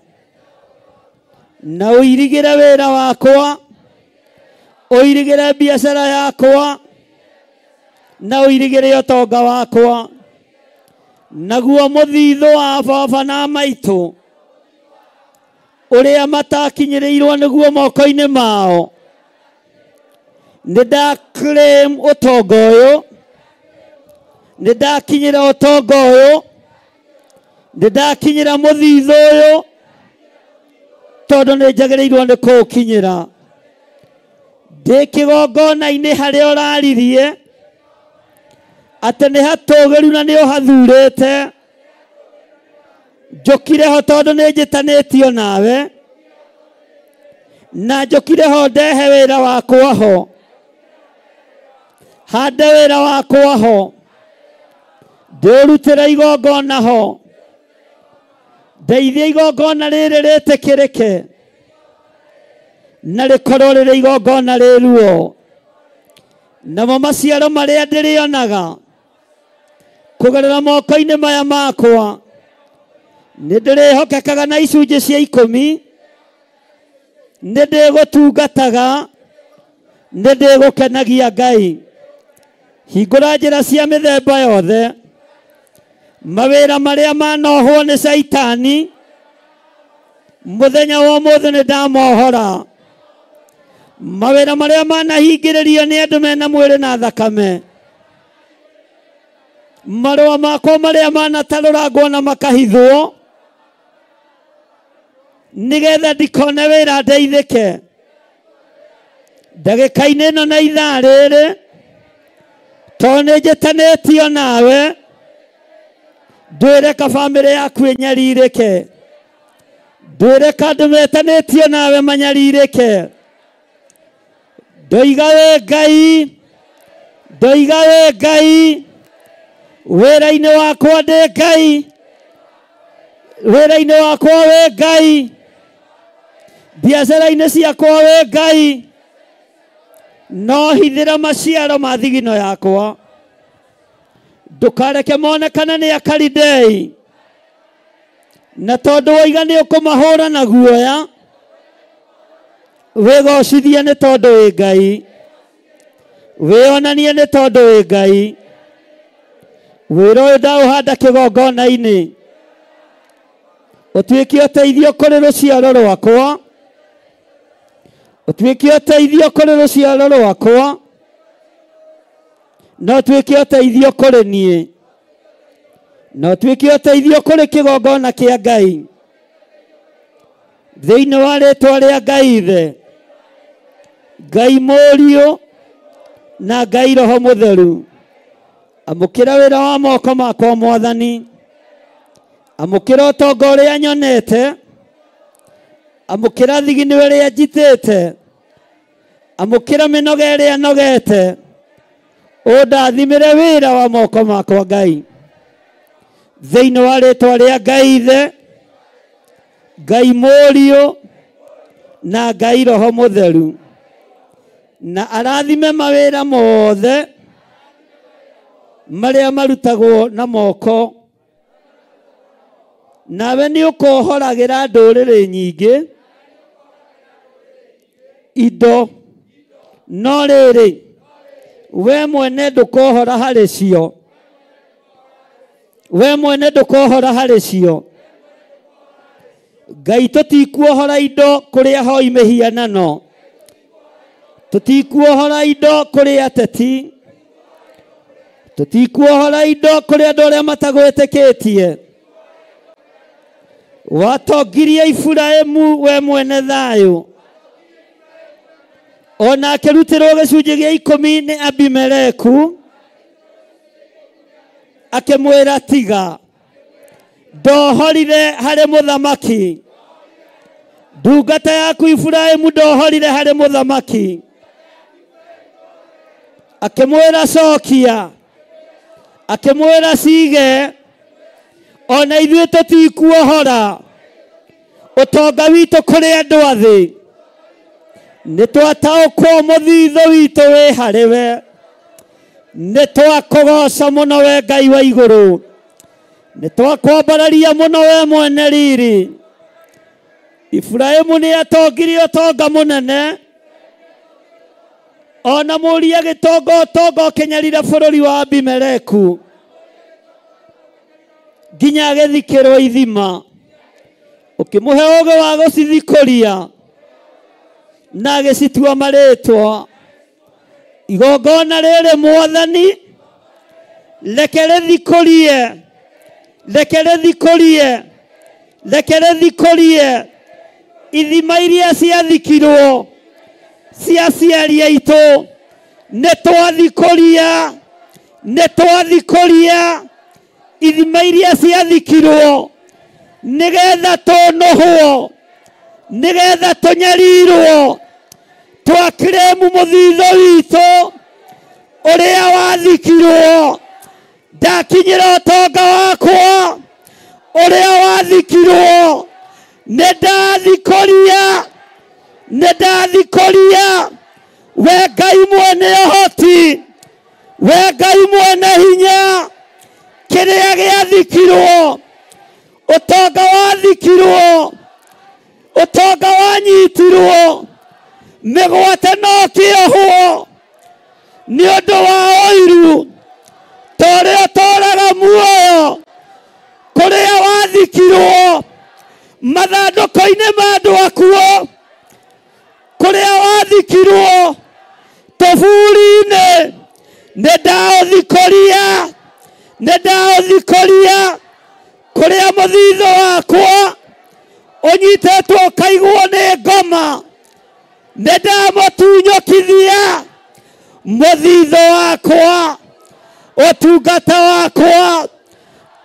na ũirigĩre wĩra wakwa, ũirigĩre biacara yakwa, na ũirigĩre ũtonga wakwa. Naguo mũthithũ wa baba na maitũ ũrĩa matakinyĩrĩirwo nĩguo moko-inĩ mao, nĩ ndaclaim ũtonga ũyũ, nĩ ndakinyĩra ũtonga ũyũ, nĩ ndakinyĩra mũthithũ ũyũ, tondũ nĩ njagĩrĩirwo nĩ kũũkinyĩra. Ndĩ kĩgongona-inĩ harĩa ũraririe atĩ nĩ hatũũgĩru na nĩ ũhathurĩte. Njũkire ho tondũ nĩ njĩtanĩtio nawe, na njũkire ho ndehe wĩra wakwa ho, hande wĩra wakwa ho, ndĩũrutĩre igongona ho, ndeithie igongona rĩrĩ rĩtĩkĩrĩke na rĩkorwo rĩrĩ igongona rĩruo. Namo maciaro marĩa ndĩrĩonaga kũgerera moko-inĩ maya makwa, nĩ ndĩrĩhokekaga na icunjĩ cia 10, nĩ ndĩgũtungataga, nĩ ndĩgũkenagia Ngai. Hingũra njĩra cia mĩthemba yothe, mawĩra marĩa manohwo nĩ Caitani, mũthenya wa ũmũthĩ nĩ ndamohora. Mawĩra marĩa manahingĩrĩrio nĩ andũ mena mwĩrĩ na thakame, marũa makwa marĩa manatarũrangwo na makahithwo nĩgetha ndikone wĩra ndeithĩke. Ndagĩka-inĩ ĩno na ithaa rĩrĩ, tondũ nĩ njĩtanĩtio nawe, ndwĩre ka bamĩrĩ yaku ĩnyarirĩke, ndwĩre ka andũ metanĩtio nawe manyarirĩke. Ndoiga wĩ Ngai, ndoiga wĩ Ngai, wĩra-inĩ wakwa ndĩ Ngai, wĩra-inĩ wakwa wĩ Ngai, biacara-inĩ ciakwa wĩ Ngai, no hithĩra maciaro ma thigino yakwa, ndũkareke monekane nĩ Akalidei, na tondũ woiga nĩ ũkũmahũra na guoya, wĩgocithie nĩ tondũ wĩ Ngai, wĩonanie nĩ tondũ wĩ Ngai. Wĩra ũyũ ndaũhanda kĩgongona-inĩ ũtuĩke ũteithio kũrĩ rũciaro rwakwa, ũtuĩke ũteithio kũrĩ rũciaro rwakwa, na ũtuĩke ũteithio kũrĩ niĩ, na ũtuĩke ũteithio kũrĩ kĩgongona kĩa Ngai. Thĩinĩ wa rĩtwa rĩa Ngai Ithe, Ngai Mũriũ na Ngai Roho Mũtheru, amũkĩra wĩra wa moko makwa Mwathani, amũkĩra ũtonga ũrĩa nyonete, amũkĩra thigino ĩrĩa njitĩte, amũkĩra mĩnoga ĩrĩa nogete, ũndathimĩre wĩra wa moko makwa Ngai. Thĩinĩ wa rĩtwa rĩa Ngai Ithe, Ngai Mũriũ na Ngai Roho Mũtheru, na arathime mawĩra mothe marĩa marutagwo na moko. Nawe nĩ ũkohoragĩra ndũrĩrĩ nyingĩ indo, no rĩrĩ we mwene ndũkohora harĩ cio, we mwene ndũkohora harĩ cio. Ngai, tũtikuohora indo kũrĩ ahoi mĩhianano, tũtikuohora indo kũrĩ ateti, tũtikuohora indo kũrĩ andũ arĩa matagwĩtĩkĩtie. Watongirie Iburahĩmu we mwene thayũ, ona akĩrutĩrwo gĩcunjĩ gĩa 10 nĩ Abimeleku, akĩmwĩra tiga, ndohorire harĩ mũthamaki, ndungata yaku Iburahĩmu ndohorire harĩ mũthamaki. Akĩmwĩra cokia, akĩmwĩra cige, ona ithuĩ tũtikuohora ũtonga witũ kũrĩ andũ a thĩ, nĩ twataũkwo mũthithũ witũ wĩ harĩ we, nĩ twakũgoca mũno we Ngai wa igũrũ, nĩ twakwambararia mũno we mwene riri. Iburahĩmu nĩ atongirie ũtonga mũnene, ona mũriũ agĩtonga ũtonga ũkĩnyarira bũrũri wa Abimeleku nginya agĩthikĩrwo ithima, ũkĩmũhe ũũgĩ wa gũcithikũria na agĩcitua marĩtwa. Igongona rĩrĩ Mwathani, reke rĩthikũrie, reke rĩthikũrie, reke rĩthikũrie Ithima iria ciathikirwo cia aciari aitũ nĩ twathikũria, nĩ twathikũria ithima iria ciathikirwo nĩgetha tũnũhwo, nĩgetha tũnyarirwo, twakiremu mũthitho witũ ũrĩa wathikirwo. Ndakinyĩra ũtonga wakwa ũrĩa wathikirwo, nĩ ndathikũria, nĩ ndathikũria. We Ngai mwene ũhoti, we Ngai mwene hinya, kĩrĩa gĩathikirwo, ũtonga wathikirwo, ũtonga wanyitirwo, mĩgwate no kĩohwo nĩ ũndũ wa ũiru, ta ũrĩa ũtũũraga muoyo, kũrĩa wathikirwo mathandũkũ-inĩ ma andũ akuo, kũrĩa wathikirwo tũburi-inĩ, nĩ ndaũthikũria, nĩ ndaũthikũria. Kũrĩa mũthithũ wakwa ũnyitĩtwo ũkaigwo nĩ ngoma, nĩ ndamũtunyũkithia mũthithũ wakwa, ũtungata wakwa,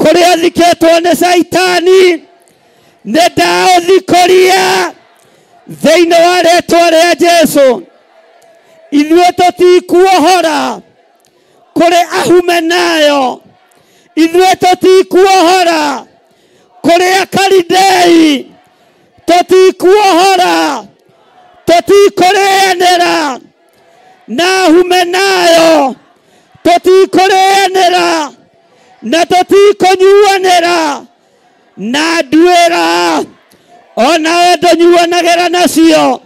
kũrĩa thikĩtwo nĩ Caitani, nĩ ndaũthikũria thĩinĩ wa rĩtwa rĩa Jesũ. Ithuĩ tũtikuohora kũrĩ ahume nayo, ithuĩ tũtikuohora kũrĩ Akalidei, tũtikuohora, tũtikũrĩanĩra na ahume nayo, tũtikũrĩanĩra na tũtikũnyuanĩra na nduĩra, onawe ndũnyuanagĩra nacio.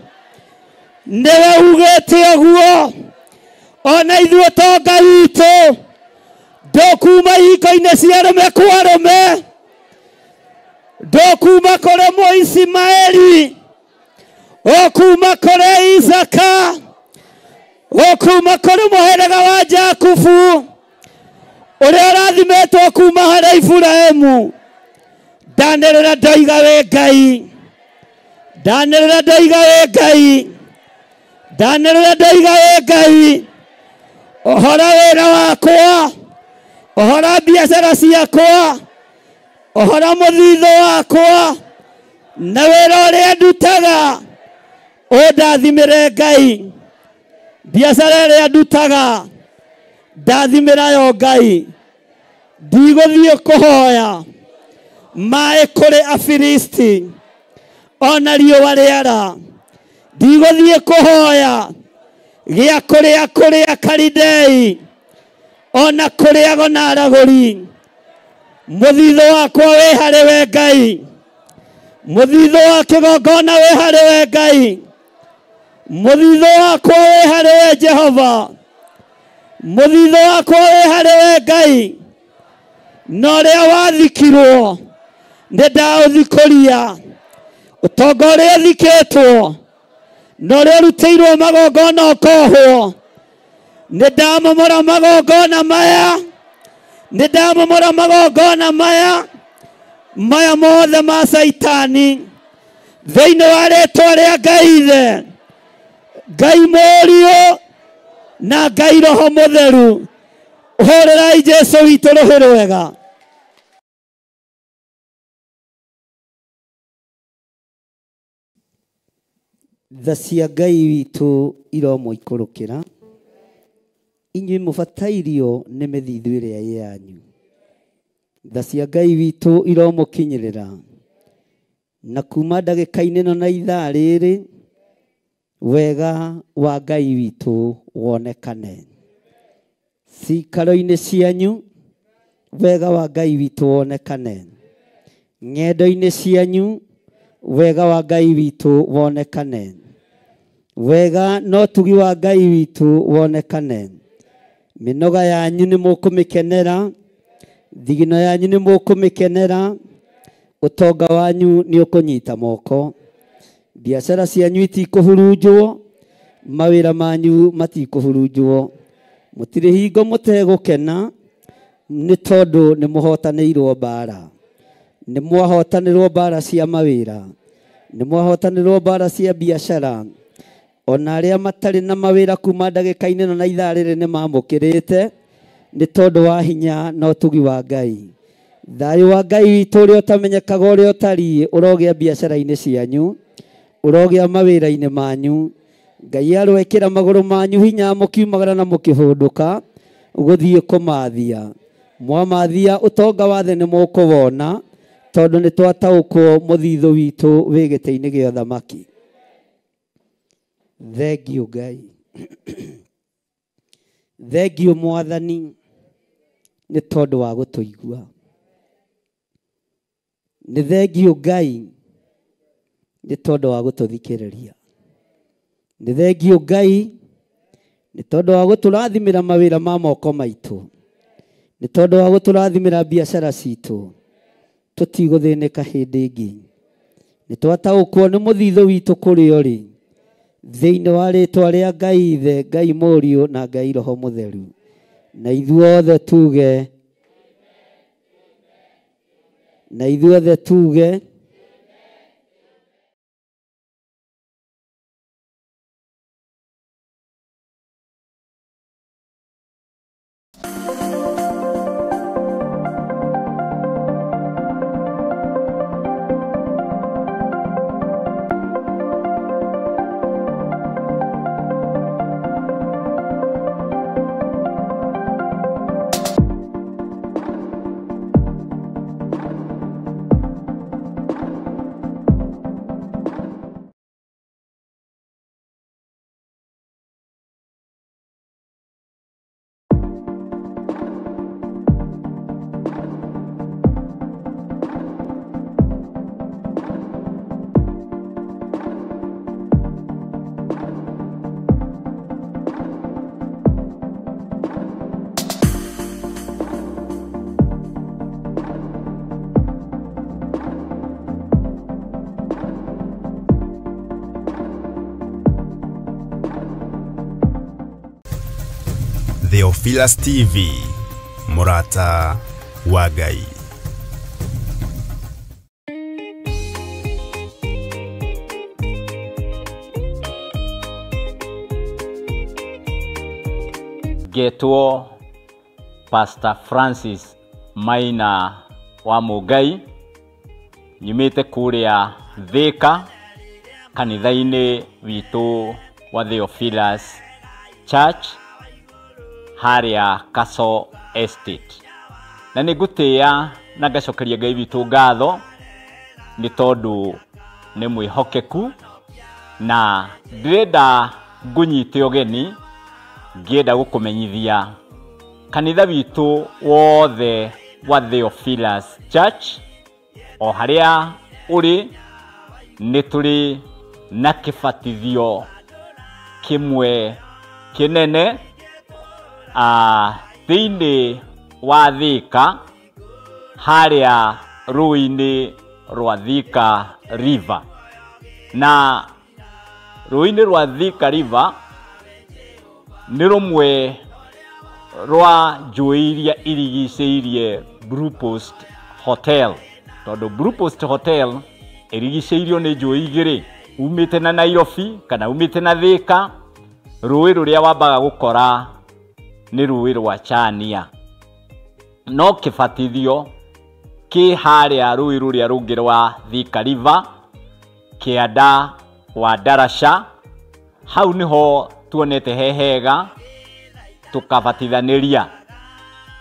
Nĩwe ugĩte ũguo, ona ithuĩ ũtonga witũ ndũkuma ihiko-inĩ cia arũme kwa arũme, ndũkuma kũrĩ Mũisimaeli, ũkuma kũrĩ Isaka, ũkuma kũrĩ mũhĩrĩga wa Jakubu ũrĩa ũrathimĩtwo kuma harĩ Iburahĩmu. Ndanĩrĩra ndoiga wĩ Ngai, ndanĩrĩra ndoiga wĩ Ngai, ndanĩrĩra ndoiga wĩ Ngai. Ũhora wĩra wakwa, ũhora biacara ciakwa, ũhora mũthithũ wakwa na wĩra ũrĩa ndutaga, ũndathimĩre Ngai. Biacara ĩrĩa ndutaga ndathimĩra yo Ngai. Ndigũthiĩ kũhoya maĩ kũrĩ Afilisti ona riũa rĩara, ndigũthiĩ kũhoya gĩa kũrĩa kũrĩ Akalidei ona kũrĩ ago na aragũri. Mũthithũ wakwa wĩ harĩ we Ngai, mũthithũ wa kĩgongona wĩ harĩ we Ngai, mũthithũ wakwa wĩ harĩ we Jehova, mũthithũ wakwa wĩ harĩ we Ngai. Na ũrĩa wathikirwo nĩ ndaũthikũria, ũtonga ũrĩa ũthikĩtwo na ũrĩa ũrutĩirwo magongona ũkohwo, nĩ ndamomora magongona maya, nĩ ndamomora magongona maya, maya mothe ma Caitani thĩinĩ wa rĩtwa rĩa Ngai Ithe, Ngai Mũriũ na Ngai Roho Mũtheru. Hũrĩrai Jesũ witũ rũhĩ rwega. Tha cia Ngai witũ iromũikũrũkĩra inyuĩ mũbatairio nĩ mĩthithũ ĩrĩa ĩ yanyu. Tha cia Ngai witũ iromũkinyĩrĩra, na kuma ndagĩka-inĩ ĩno na ithaa rĩrĩ, wega wa Ngai witũ wonekane cikaro-inĩ cianyu, wega wa Ngai witũ wonekane ng'endo-inĩ cianyu, wega wa Ngai witũ wonekane, wega no tugi wa Ngai witũ wonekane. Mĩnoga yanyu nĩ mũkũmĩkenera, thigino yanyu nĩ mũkũmĩkenera, ũtonga wanyu nĩ ũkũnyita moko, biacara cianyu itikũhurunjwo, mawĩra manyu matikũhurunjwo, mũtirĩ hingo mũtegũkena nĩ tondũ nĩ mũhotanĩirwo mbara, nĩ mwahotanĩrwo mbara cia mawĩra, Nĩ mwahotanĩrwo mbara cia biacara. Ona arĩa matarĩ na mawĩra kuma ndagĩka-inĩ ĩno na ithaa rĩrĩ nĩ mamũkĩrĩte nĩ tondũ wa hinya na ũtugi wa Ngai. Thayũ wa Ngai witũ ũrĩa ũtamenyekaga ũrĩa ũtariĩ ũrogĩa biacara-inĩ cianyu, ũrogĩa mawĩra-inĩ manyu. Ngai aroekĩra magũrũ manyu hinya mũkiumagara na mũkĩhũndũka gũthiĩ kũmathia. Mwamathia ũtonga wa thĩ nĩ mũkũwona tondũ nĩ twataũkwo mũthithũ witũ wĩ gĩtĩ-inĩ gĩa ũthamaki. Thengiũ Ngai. Thengiũ Mwathani nĩ tondũ wa gũtũigua. Nĩ thengiũ Ngai nĩ tondũ wa gũtũthikĩrĩria. Nĩ thengiũ Ngai nĩ tondũ wa gũtũrathimĩra mawĩra ma moko maitũ. Nĩ tondũ wa gũtũrathimĩra biacara citũ. Tũtigũthĩnĩka hĩndĩ ĩngĩ. Nĩ twataũkwo nĩ mũthithũ witũ kũrĩa ũrĩ. Thĩinĩ wa rĩtwa rĩa Ngai Ithe, Ngai Mũriũ na Ngai Roho Mũtheru. Na ithuothe tuge, na ithuothe tuge. Theophilus TV, Murata wa Ngai. Ngetwo Pastor Francis Maina wa Mũngai, nyumĩte kũrĩa Thĩka kanitha-inĩ witũ wa Theophilus Church harĩa Castle Estate. Na nĩ ngũtĩĩa na ngacokeria Ngai witũ ngatho nĩ tondũ nĩ mwĩhokeku, na ndĩrenda ngũnyite ũgeni ngĩenda gũkũmenyithia kanitha witũ wothe wa Theophilus Church o harĩa ũrĩ nĩ tũrĩ na kĩbatithio kĩmwe kĩnene thĩinĩ wa Thĩka harĩa rũĩ-inĩ rwa Thika River. Na rũĩ-inĩ rwa Thika River nĩ rũmwe rwa njũĩ iria irigicĩirie Blue Post Hotel, tondũ Blue Post Hotel ĩrigicĩirio nĩ njũĩ igĩrĩ, umĩte na Nairobi kana umĩte na Thĩka. Rũĩ rũrĩa wambaga gũkora nĩ rũĩ rwa Chania, no kĩbatithio kĩ harĩa rũĩ rũrĩa rũngĩ rwa Thika River kĩanda wa Darasha. Hau nĩho tuonete he hega tũkabatithanĩria.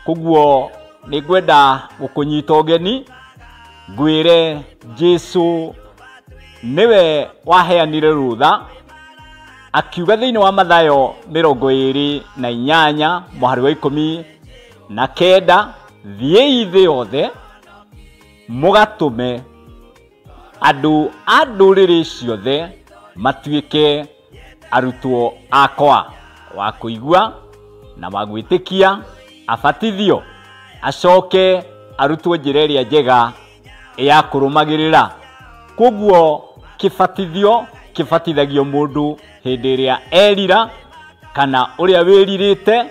Koguo nĩ ngwenda gũkũnyita ũgeni ngwĩre Jesu nĩwe waheanire rũtha akiuga thĩinĩ wa Mathayo 28 mũhari wa 19, thiĩi thĩ yothe mũgatũme andũ a ndũrĩrĩ ciothe matuĩke arutwo akwa, wa kũigua na wa gwĩtĩkia, abatithio acoke arutwo njĩra ĩrĩa njega ya kũrũmagĩrĩra. Koguo kĩbatithio kĩbatithagio mũndũ hĩndĩ ĩrĩa erira kana ũrĩa wĩrirĩte,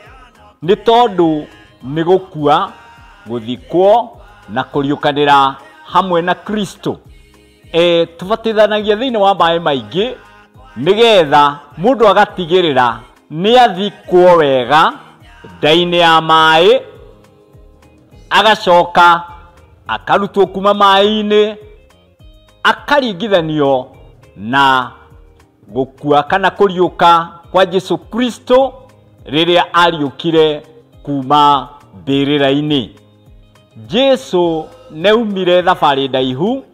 nĩ tondũ nĩ gũkua, gũthikwo na kũriũkanĩra hamwe na Kristo. Tũbatithanagia thĩinĩ wa maĩ maingĩ nĩgetha mũndũ agatigĩrĩra nĩ athikwo wega nda-inĩ ya maĩ, agacoka akarutwo kuma maĩ-inĩ, akaringithanio na gũkua kana kũriũka kwa Jesu Kristo rĩrĩa ariũkire kuma mbĩrĩra-inĩ. Jesu nĩaumire thabarĩ ndaihu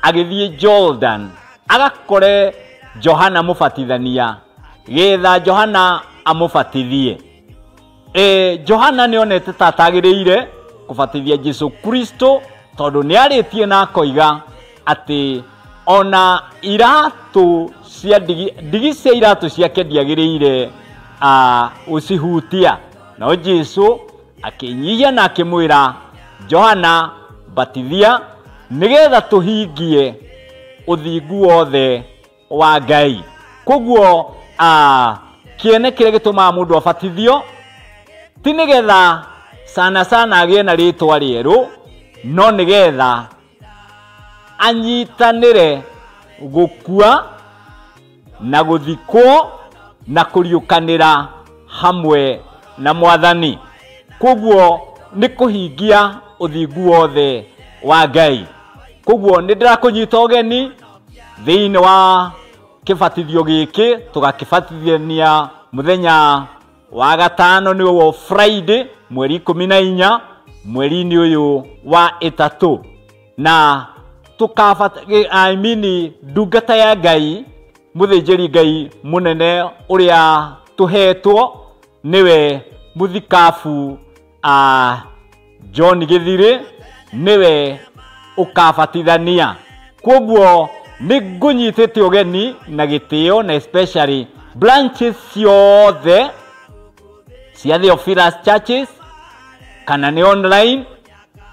agĩthiĩ Jordan agakore Johana mũbatithania getha Johana amũbatithie. Johana nĩonete ta atagĩrĩire kũbatithia Jesu Kristo tondũ nĩarĩtie na akoiga atĩ ona iratũ cia ndigi cia iratũ ciake ndiagĩrĩire ũcihutia. No Jesu akĩnyihia na akĩmwĩra Johana batithia nĩgetha tũhingie ũthingu wothe wa Ngai. Koguo kĩene kĩrĩa gĩtũmaga mũndũ abatithio ti nĩgetha sana sana agĩe na rĩtwa rĩerũ, no nĩgetha anyitanĩre gũkua na gũthikwo na kũriũkanĩra hamwe na Mwathani. Koguo nĩ kũhingia ũthingu wothe wa Ngai. Koguo nĩ ndĩrakũnyita ũgeni thĩinĩ wa kĩbatithio gĩkĩ, tũgakĩbatithania mũthenya wa gatano nĩguo Friday mweri 14 mweri-inĩ ũyũ wa 3, na ndungata ya Ngai mũthĩnjĩri Ngai mũnene ũrĩa tũhetwo nĩwe mũthikabu John Gĩthirĩ nĩwe ũkabatithania. Koguo nĩ ngũnyitĩte ũgeni na gĩtĩo na especially branches ciothe cia Theophilus Churches, kana nĩ online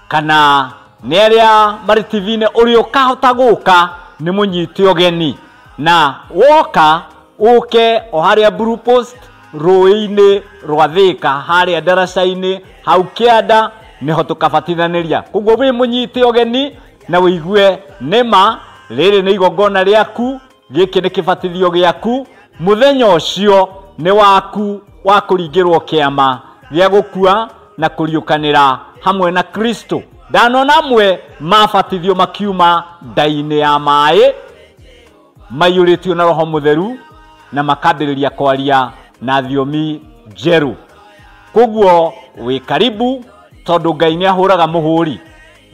kana nĩ arĩa marĩ TV-inĩ, ũrĩa ũkahota gũka nĩ mũnyite ũgeni, na woka ũke o harĩa Blue Post rũĩ-inĩ rwa Thĩka harĩa ndaraca-inĩ hau kĩanda nĩho tũkabatithanĩria. Koguo wĩ mũnyite ũgeni na wĩigue nĩma rĩrĩ nĩ igongona rĩaku, gĩkĩ nĩ kĩbatithio gĩaku, mũthenya ũcio nĩ waku wa kũringĩrwo kĩama gĩa gũkua na kũriũkanĩra hamwe na Kristo. Ndanona amwe mabatithio makiuma nda-inĩ ya maĩ maiyũrĩtio na Roho Mũtheru na makambĩrĩria kwaria na thiomi njerũ. Koguo wĩ karibu tondũ Ngai nĩ ahũraga mũhũri.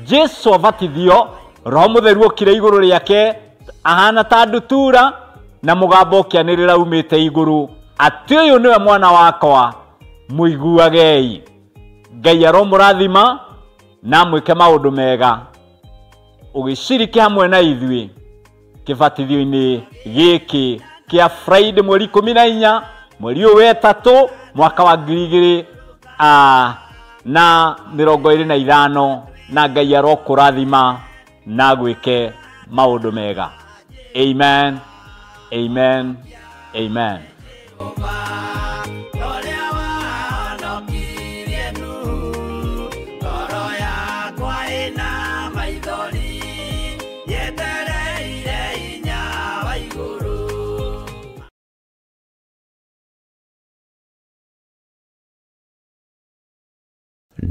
Jesu abatithio, Roho Mũtheru okire igũrũ rĩake ahana ta ndutura na mũgambo ũkĩanĩrĩra umĩte igũrũ atĩ ũyũ nĩwe mwana wakwa, mũiguagei. Ngai aromũrathima na mwĩke maũndũ mega ũgĩciriki hamwe na ithuĩ kĩbatithio-inĩ gĩkĩ kĩa Friday mweri 14 mweri ũyũ wa 3 mwaka wa 2025, na Ngai arokũrathima na gwĩke maũndũ mega. Amen, amen, amen.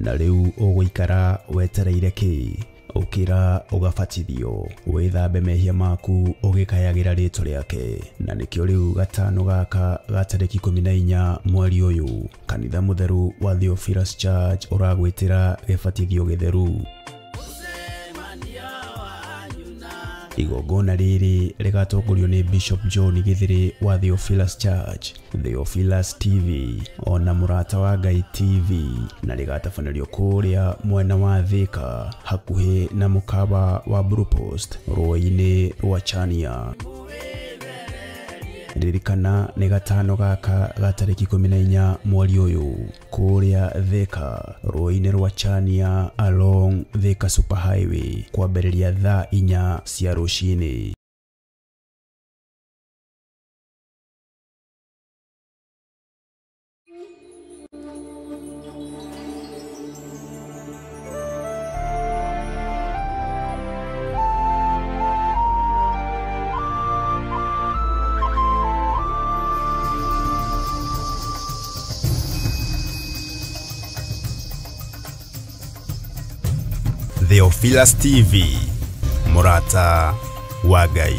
Na rĩu ũgũikara wetereire kĩ? Ũkĩra ũgabatithio, wĩthambe mehia maku ũgĩkayagĩra rĩtwa rĩake. Na nĩkĩo rĩu gatano gaka ga tarĩki 14 mweri ũyũ kanitha mũtheru wa Theophilus Church ũragwĩtĩra gĩbatithio gĩtheru. Igongona rĩrĩ rĩgatongorio nĩ Bishop John Gĩthirĩ wa Theophilus Church, Theophilus TV ona Mũrata wa Ngai TV, na rĩgatabanĩrio kũrĩa mwena wa Thĩka hakuhĩ na mũkawa wa Blue Post rũĩ-inĩ rwa Chania. Ririkana nĩ gatano gaka ga tarĩki 14 mweri ũyũ kũrĩa Thĩka rũĩ-inĩ rwa Chania along Thĩka Super Highway kwambĩrĩria thaa 4 cia rũcinĩ. Theophilus TV, mũrata wa Ngai.